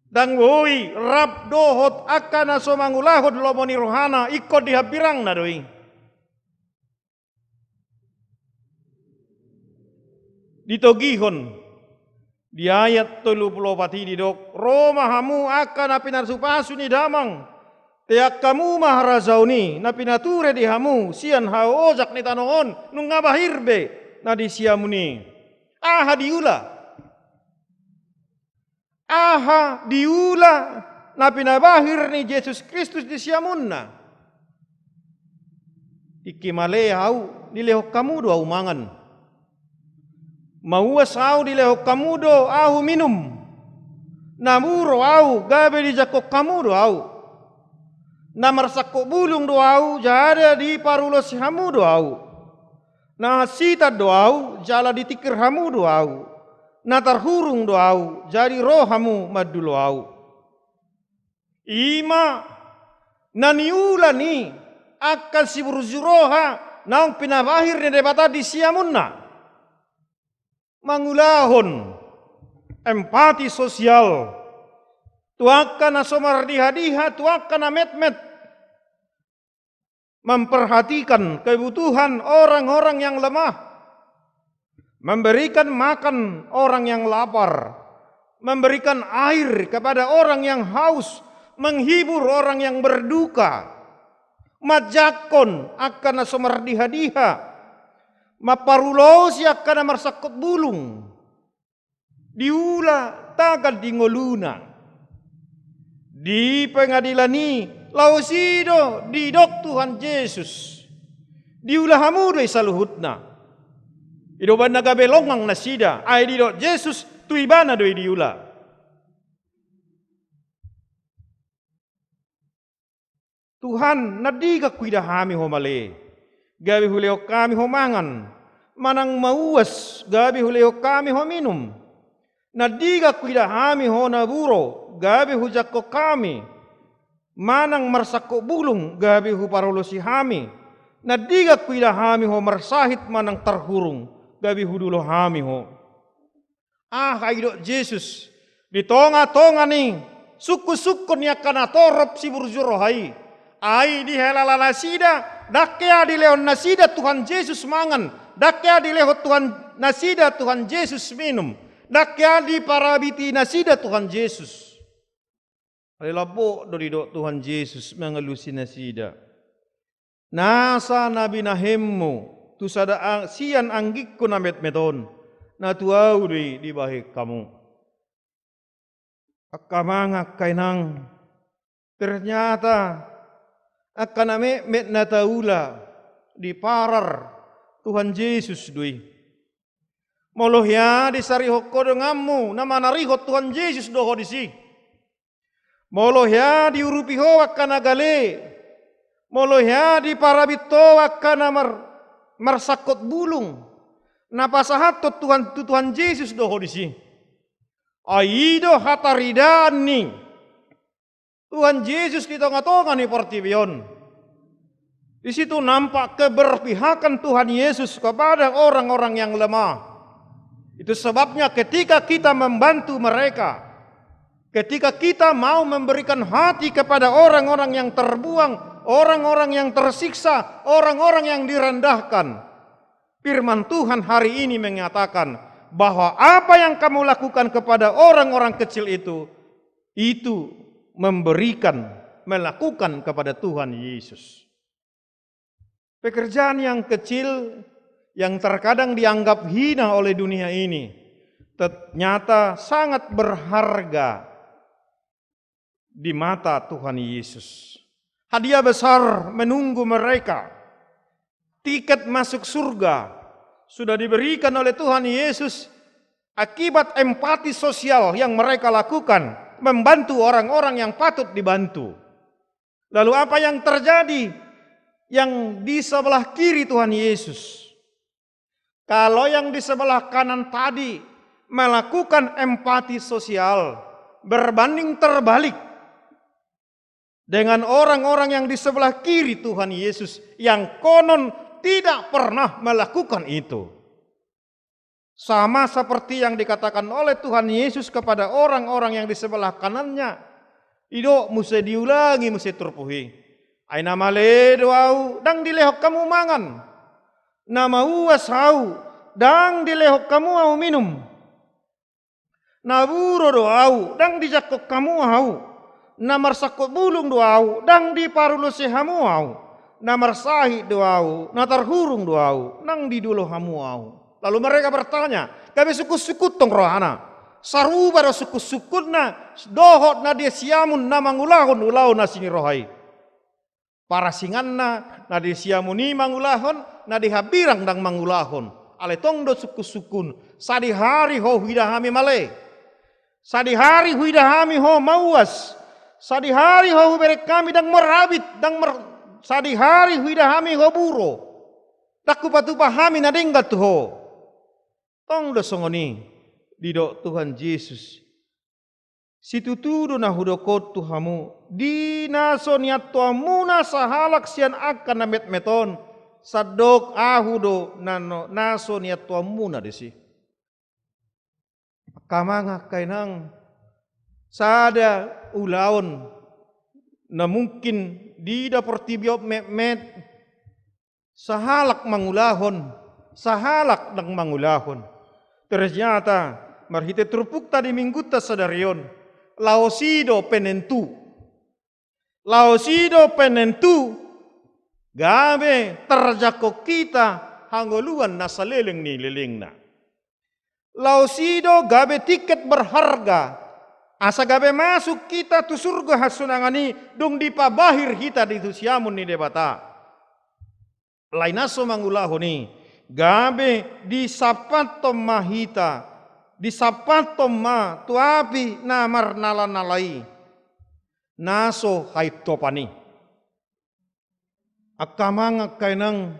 Ndang boi rap dohot angka na so mangulahon lomo ni rohana, ingkon di hambirangna do i. Ditogihon di ayat tolu pulu opat i didok, ro ma hamu angka na pinasupasu ni damang, teang hamu ma harajaon i, na pinature di hamu sian haojak ni tano on, nunga bahir be na di siamun i. Aha diula? Aha diula na pinabahir ni Jesus Kristus di siamunna? Tingki male ahu, dilehon hamu do ahu mangan. Mauas ahu, dilehon hamu do ahu minum. Na muro ahu, gabe dijangkon hamu do ahu. Na marsangkop bulung do ahu, jala diparulosi hamu do ahu. Na hansitan do ahu, jala ditingkir hamu do ahu. Na tarhurung do ahu, jadi ro hamu mandulo ahu. I ma na niula ni angka siburju roha naung pinabahir ni Debata di siamunna. Mangulahon empati sosial tu angka na so mardihadiha, tu angka na metmet. memperhatikan kebutuhan orang-orang yang lemah, memberikan makan orang yang lapar, memberikan air kepada orang yang haus, menghibur orang yang berduka, manjangkon angka na so mardiha-diha, mamparulosi angka na marsangkot bulung. Diula tagan di ngoluna. Di pengadilan i, laos i do didok Tuhan Jesus: Diula hamu do i saluhutna. I do umbahen na gabe longang nasida, ai didok Jesus, tu ibana do i diula. Tuhan, na andigan huida hami ho male, gabe hulehon hami ho mangan, manang mauas, gabe hulehon hami ho minum. Na andigan huida hami ho naburo, gabe hujangkon hami, manang marsangkot bulung, gabe huparulosi hami. Na andigan huida hami ho marsahit manang tarhurung, gabe hudulo hami ho. Aha didok Jesus di tonga-tonga ni sungkun-sungkun ni angka na torop siburju roha i? Ai dihela nasida, ndang hea dilehon nasida Tuhan Jesus mangan, ndang hea dilehon Tuhan nasida Tuhan Jesus minum, ndang hea diparabiti nasida Tuhan Jesus. Alai lambok do didok Tuhan Jesus mangalusi nasida: Nasa na binahenmu tu sada a-, sian anggingku na metmet on, na tu ahu do i dibahen hamu. Angka amang, angka inang, ternyata angka na metmet na taula diparar Tuhan Jesus do i. Molo hea disarihon ho donganmu, na manarihon Tuhan Jesus do ho disi. Molo hea diurupi ho angka na gale, molo hea diparabit ho angka na mar-, marsangkot bulung, na pasahathon Tuhan, tu Tuhan Jesus do ho disi. Ai i do hataridaan ni Tuhan Jesus di tonga-tonga ni portibi on. Di situ nampak keberpihakan Tuhan Yesus kepada orang-orang yang lemah. Itu sebabnya ketika kita membantu mereka, ketika kita mau memberikan hati kepada orang-orang yang terbuang, orang-orang yang tersiksa, orang-orang yang direndahkan, firman Tuhan hari ini mengatakan bahwa apa yang kamu lakukan kepada orang-orang kecil itu, itu memberikan, melakukan kepada Tuhan Yesus. Pekerjaan yang kecil, yang terkadang dianggap hina oleh dunia ini, ternyata sangat berharga di mata Tuhan Yesus. Hadiah besar menunggu mereka. Tiket masuk surga sudah diberikan oleh Tuhan Yesus akibat empati sosial yang mereka lakukan, membantu orang-orang yang patut dibantu. Lalu apa yang terjadi yang di sebelah kiri Tuhan Yesus? Kalau yang di sebelah kanan tadi melakukan empati sosial, berbanding terbalik dengan orang-orang yang di sebelah kiri Tuhan Yesus yang konon tidak pernah melakukan itu. Sama seperti yang dikatakan oleh Tuhan Yesus kepada orang-orang yang di sebelah kanannya, didok muse, diulangi muse turpuk i: Ai na male do ahu, ndang dilehon hamu mangan. Na mauas ahu, ndang dilehon hamu ahu minum. Na buro do ahu, ndang dijangkon hamu ahu. Na marsangkot bulung do ahu, ndang diparulosi hamu ahu. Na marsahit do ahu, na tarhurung do ahu, ndang didulo hamu ahu. Lalu mereka bertanya, gabe sungkun-sungkun tong rohana. Sarupa do sungkun-sungkunna dohot na di siamun na mangulahon ulaon asi ni roha i. Parasinganna, na di siamun i mangulahon, na di hambirang ndang mangulahon. Alai tong do sungkun-sungkun, sadihari ho huida hami male. Sadihari huida hami ho mauas. Sadihari ho hubereng hami ndang marabit, ndang mar-, sadihari huida hami ho buro. Ndang hupatupa hami na denggan tu ho. Tong do songon i, didok Tuhan Jesus. Situtu do na hudok on tu hamu, di na so niantuanmuna sahalak sian angka na metmet on, sandok ahu do na no-, na so niantuanmuna disi. Angka amang, angka inang, sada ulaon na mungkin diida portibi on metmet, Sahalak mangulahon, sahalak ndang mangulahon. Ternyata, marhite turpukta di minggunta sadari on, laos i do penentu. Laos i do penentu, gabe tarjangkon hita hangoluan na saleleng ni lelengna. Laos i do gabe tiket berharga, asa gabe masuk hita tu surgo hasonangan i, dung dipabahir hita di tu siamun ni Debata. Alai na so mangulahon i, gabe disampathon ma hita, disampathon ma tu api na marnalanala i, na so haintopan i. Angka amang, angka inang,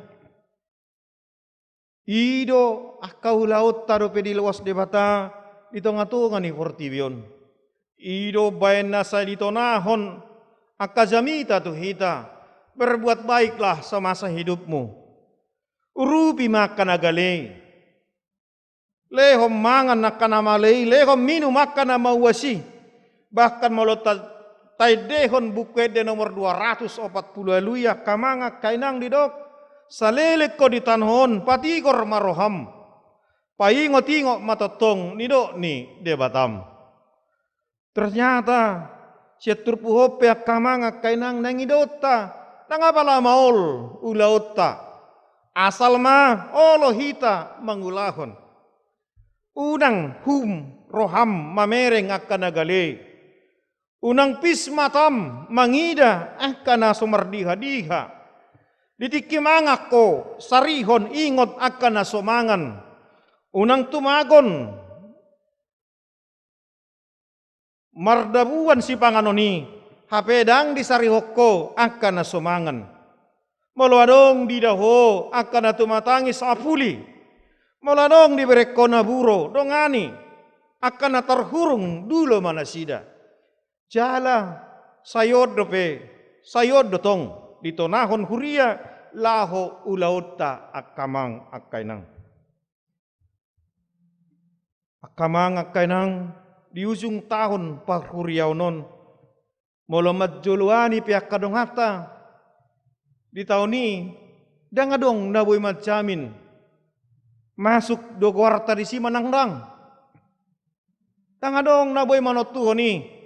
i do angka ulaonta dope diloas Debata di tongatonga ni portibi on. I do baen na sai ditonahon angka jamita tu hita: Berbuat baiklah semasa hidupmu. Urupi ma angka na gale i. Lehon mangan angka na male i, lehon minum angka na mauas i. Bahkan molo ta-, taendehon Buku Ende nomor dua ratus opat pulu ualu i, angka amang, angka inang, didok: Saleleng ho di tano on, patigor ma roham. Paingotingot ma tongtong nidok ni Debatam. Ternyata, sian turpuk on pe, angka amang, angka inang, naeng idaonta, ndang apala maol ulaonta, asal ma olo hita mangulahon. Unang hum roham mamereng angka na gale i. Unang pis matam mangida angka na so mardihadiha. Di tingki mangan ho, sarihon ingot angka na so mangan. Unang tumagon mardabuan sipanganon i, hape ndang disarihon ho angka na so mangan. Molo adong diida ho angka na tumatangis, apuli. Molo adong dibereng ho na buro, dongani. Angka na tarhurung, dulo ma nasida. Jala sai on dope, sai on do tong ditonahon huria laho ulaonta, angka amang, angka inang. Angka amang, angka inang, di ujung taon parhuriaon on, molo manjoloani pe angka donganta, di taon i ndang adong na boi manjamin masuk do goarta disi manang ndang. Ndang adong na boi manontuhon i.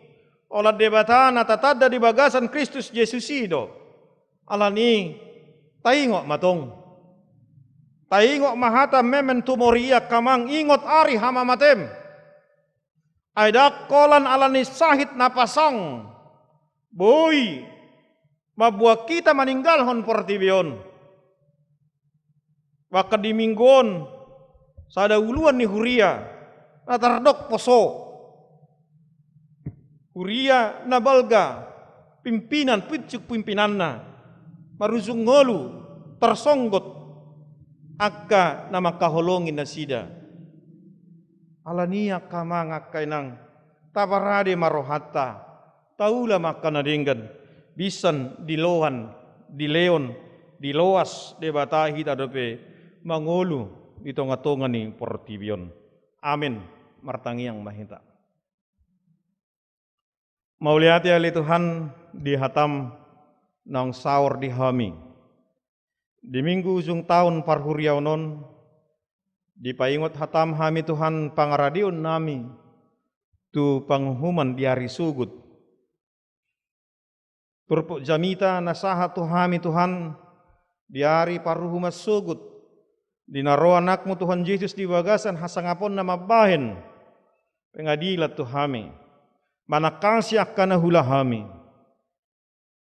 Holan Debata na tatanda di bagasan Kristus Jesus i do. Alani i, taingot ma tong. Taingot ma hata memento mori i, angka amang, ingot ari hamamatem. Ai ndang holan alani sahit na pasang boi mamboan hita maninggalhon portibi on. Bahkan di minggu on, sada uluan ni huria na tardok poso. Huria na balga, pimpinan, pucuk pimpinanna, marujung ngolu, tarsonggot angka na mangkaholongi nasida. Alani i, angka amang, angka inang, taparade ma rohanta, taula ma angka na denggan, binsan diloan, dilehon, diloas Debata hita dope mangolu di tongatonga ni portibi on. Amen. Martangiang ma hita. Mauliate ale Tuhan, di hatam naung saor di hami. Di minggu ujung taon parhuriaon on, dipaingot hatam hami, Tuhan, pangaradeon nami tu panguhuman di ari sogot. Turpuk jamita na sahat tu hami, Tuhan, di ari paruhuman sogot, di na ro Anakmu Tuhan Jesus di bagasan hasangaponna mambahen pengadilan tu hami, manangkasi angka na huula hami.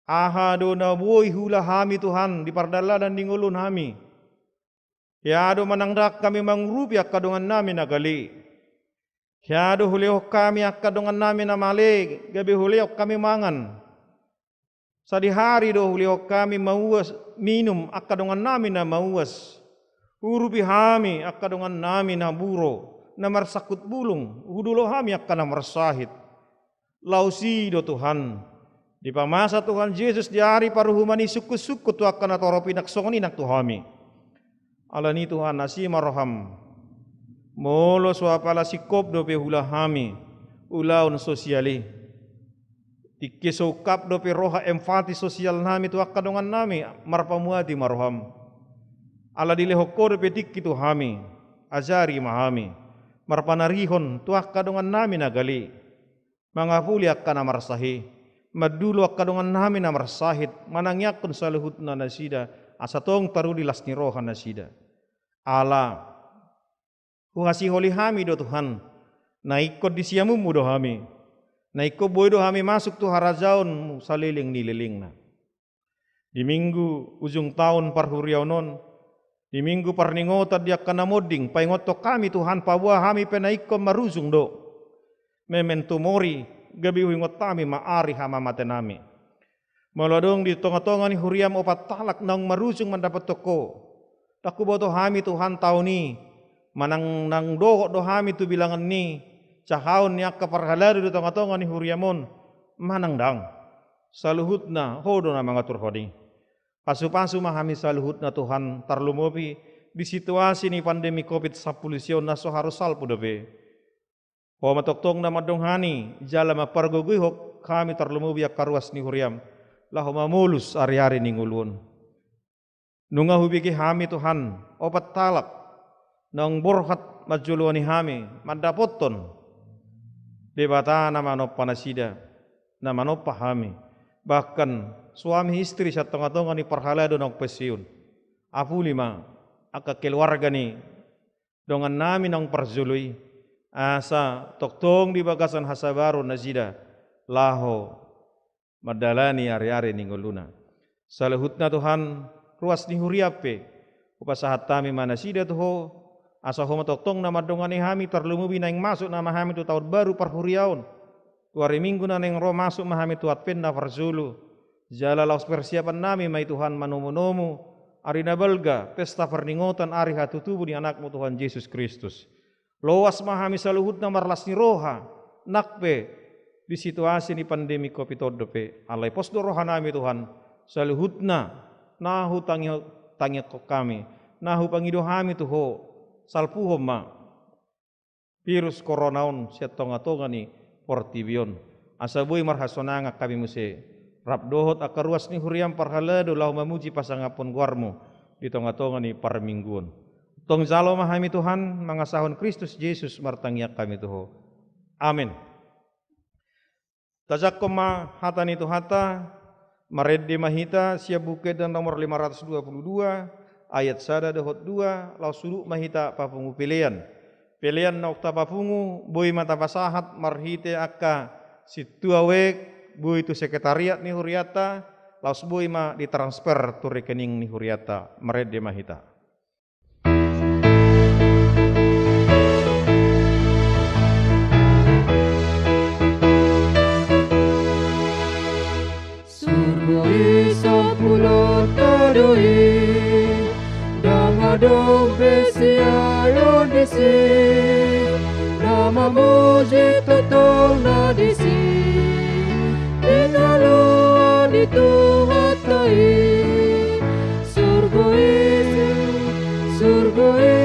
Aha do na boi huula hami, Tuhan, di pardalanan ni ngolunami? Hea do manang ndang hami mangurupi angka dongannami na gale? Hea do hulehon hami angka dongannami na male, gabe hulehon hami mangan? Sadihari do hulehon hami mauas, minum angka dongannami na mauas. Urupi hami angka dongannami na buro, na marsangkut bulung, hudulo hami angka na marsahit. Laos i do, Tuhan, dipamasa Tuhan Jesus di ari paruhuman i sungkun-sungkun tu angka na torop i, nang songon i nang tu hami. Alani i, Tuhan, asi ma roham. Molo so apala singkop dope huula hami ulaon sosial i, tingki so ungkap dope roha empati sosialnami tu angka dongannami, marpamuati ma roham. Ala dilehon Ho dope tingki tu hami, ajari ma hami marpanarihon tu angka dongannami na gale, mangapuli angka na marsahe, mandulo angka dongannami na marsahit, manangianghon saluhutna nasida, asa tong taruli las ni roha nasida. Ala huhasiholi hami do Tuhan, na ingkon di siamunmu do hami, na ingkon boi do hami masuk tu harajaonmu saleleng ni lelengna. Di minggu ujung taon parhuriaon on, di minggu parningotan di angka na monding, paingothon hami Tuhan, paboa hami pe na ingkon marujung do. Memento mori, gabe huingot hami ma ari hamamatenami. Molo adong di tongatonga ni huriam opat halak naung marujung mandapothon Ho, ndang huboto hami Tuhan taon i, manang naung dohot do hami tu bilangan ni jahaon ni angka parhalado di tongatonga ni huriam on, manang ndang. Saluhutna Ho do na mangaturhon i. Pasupasu ma hami saluhutna Tuhan, tarlumobi di situasi ni pandemi covid sampulu sia on na so harus salpu dope. Ho ma tongtong na mandongani jala mampargogoihon hami, tarlumobi angka ruas ni huriam, laho mamolus ariari ni ngolu on. Nunga hubege hami Tuhan, opat halak naung borhat manjoloani hami mandapothon Debata na manompa nasida, na manompa hami. Bahkan suami istri sian tongatonga ni parhalado naung pensiun. Apuli ma angka keluarga ni dongannami naung parjolo i, asa tongtong di bagasan hasabaron nasida laho mandalani ariari ni ngoluna. Saluhutna Tuhan, ruas ni huriam pe, hupasahat hami ma nasida tu Ho, asa Ho ma tongtong na mandongani hami, tarlumobi naeng masuk nama hami tu taon baru parhuriaon. Tu ari Minggu na naeng ro masuk ma hami tu Advent na parjolo. Jala laos persiapannami ma i Tuhan manomunomu ari na balga, pesta parningotan ari hatutubu ni Anakmu Tuhan Jesus Kristus. Loas ma hami saluhutna marlas ni roha, nang pe di situasi ni pandemi covid on dope. Alai pos do rohanami Tuhan, saluhutna na hutangi-, tangiangkon hami, na hupangido hami tu Ho, salpuhon ma virus corona on sian tongatonga ni portibi on, asa boi marhasonangan hami muse, rap dohot angka ruas ni huriam parhalado laho mamuji pasangaphon goarmu di tongatonga ni parmingguon. Tong jalo ma hami Tuhan, mangasahon Kristus Jesus martangiang hami tu Ho. Amen. Tajangkon ma hata ni Tuhanta, marende ma hita sian Buku Ende nomor lima ratus dua puluh dua, ayat sada dohot dua, laos surut ma hita papungu pelean. Pelean naung tapapungu, boi ma tapasahat marhite angka sintua wek, boi tu sekretariat ni hurianta, laos boi ma ditransfer tu rekening ni hurianta. Marende ma hita. Surgo i sampulanta do i, ndang adong be siaeon disi, na mamuji tongtong na disi, di haluaon ni Tuhanta i. Surgo i, surgo i,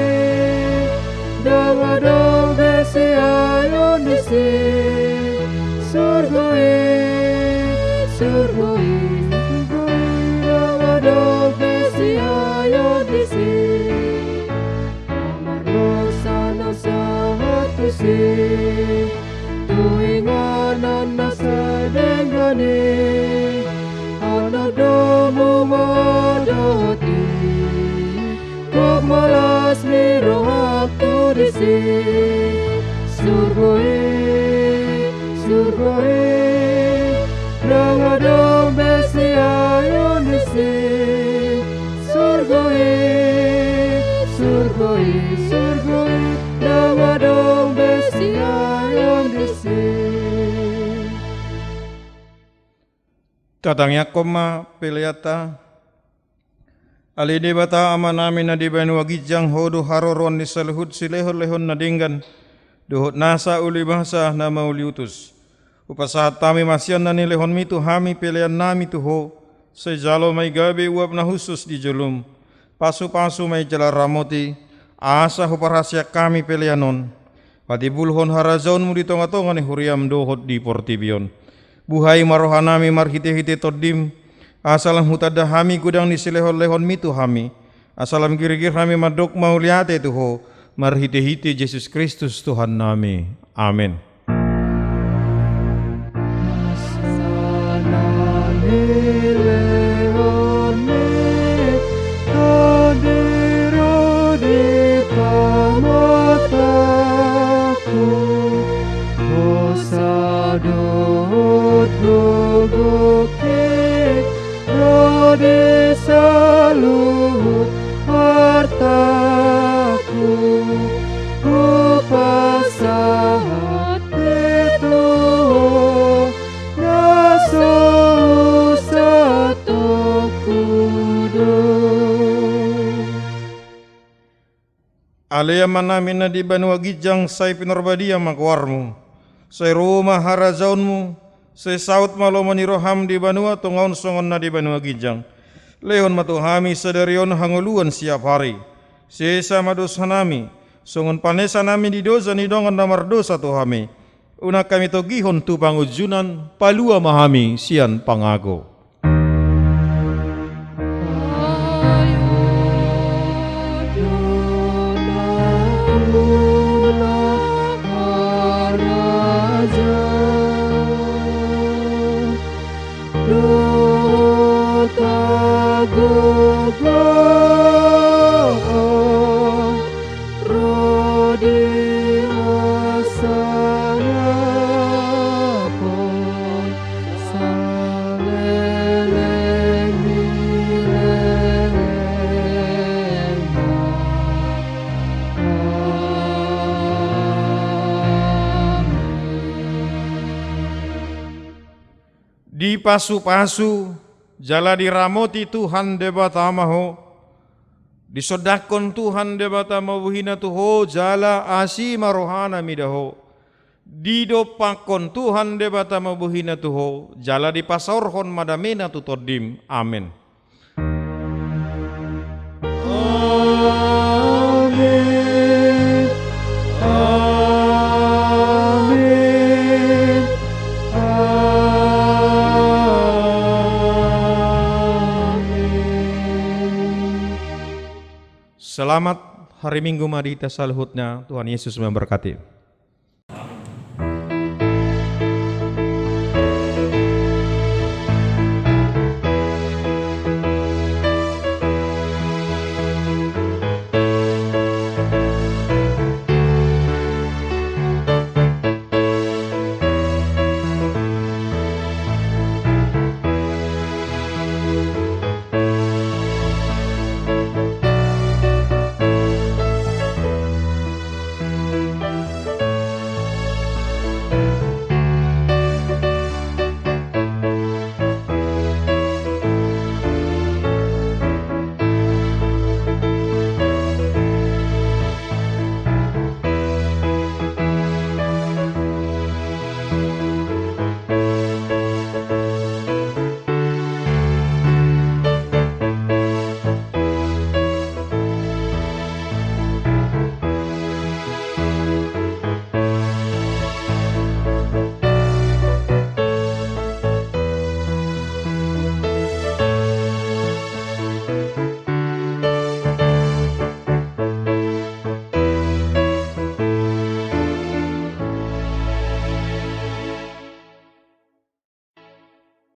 ndang adong be siaeon disi. Surgo i, surgo i, surgo i, ndang adong be siaeon disi. Mardosa na sahat tusi, tu inganan na sai denggan i, anak domu ma dohot i, gok ma las ni rohangku disi. Surgo i, surgo i, ndang adong be siaeon disi. Surgo i, surgo i, surgo i, ndang adong be siaeon disi. Tatangiangkon ma peleanta. Ale Debata Amanami na di banua ginjang, Ho do haroroan ni saluhut silehonlehon na denggan dohot nasa uli basa na mauliutus. Hupasahat hami ma sian na nilehonmi tu hami peleannami tu Ho, sai jalo ma i gabe uap na hushus di jolom. Pasupasu ma i jala ramoti, asa huparhaseang hami pelean on patimbulhon harajaonmu di tongatonga ni huriam dohot di portibi on. Buhai ma rohanami marhitehite Tondim, asa lam hutanda hami godang ni silehonlehonmi tu hami, Asa lam girgir hami mandok mauliate tu Ho, marhitehite Jesus Kristus Tuhannami. Amen. Dohot gogoki ro di saluhut artaku, hupasahat pe tu Ho na so husatongku do. Ale Amanami na di banua ginjang, sai pinarbadia ma goarmu. Sai ro ma harajaonmu. Sai saut ma lomo ni roham di banua tonga on songon na di banua ginjang. Lehon ma tu hami sadari on hangoluan siapari. Sesa ma dosanami, songon panesanami di dosa ni dongan na mardosa tu hami. Unang hami togihon tu pangunjunan, palua ma hami sian pangago. Ro di hasangapon saleleng ni lelengna. Amen. Dipasupasu jala diramoti Tuhan Debata ma ho. Disondangkon Tuhan Debata ma bohina tu ho jala asi ma rohana mida ho. Didompakkon Tuhan Debata ma bohina tu ho jala dipasaorhon ma damena tu tondim. Amen. Amen. Amen. Amen. Selamat hari Minggu ma di hita saluhutna. Tuhan Yesus memberkati.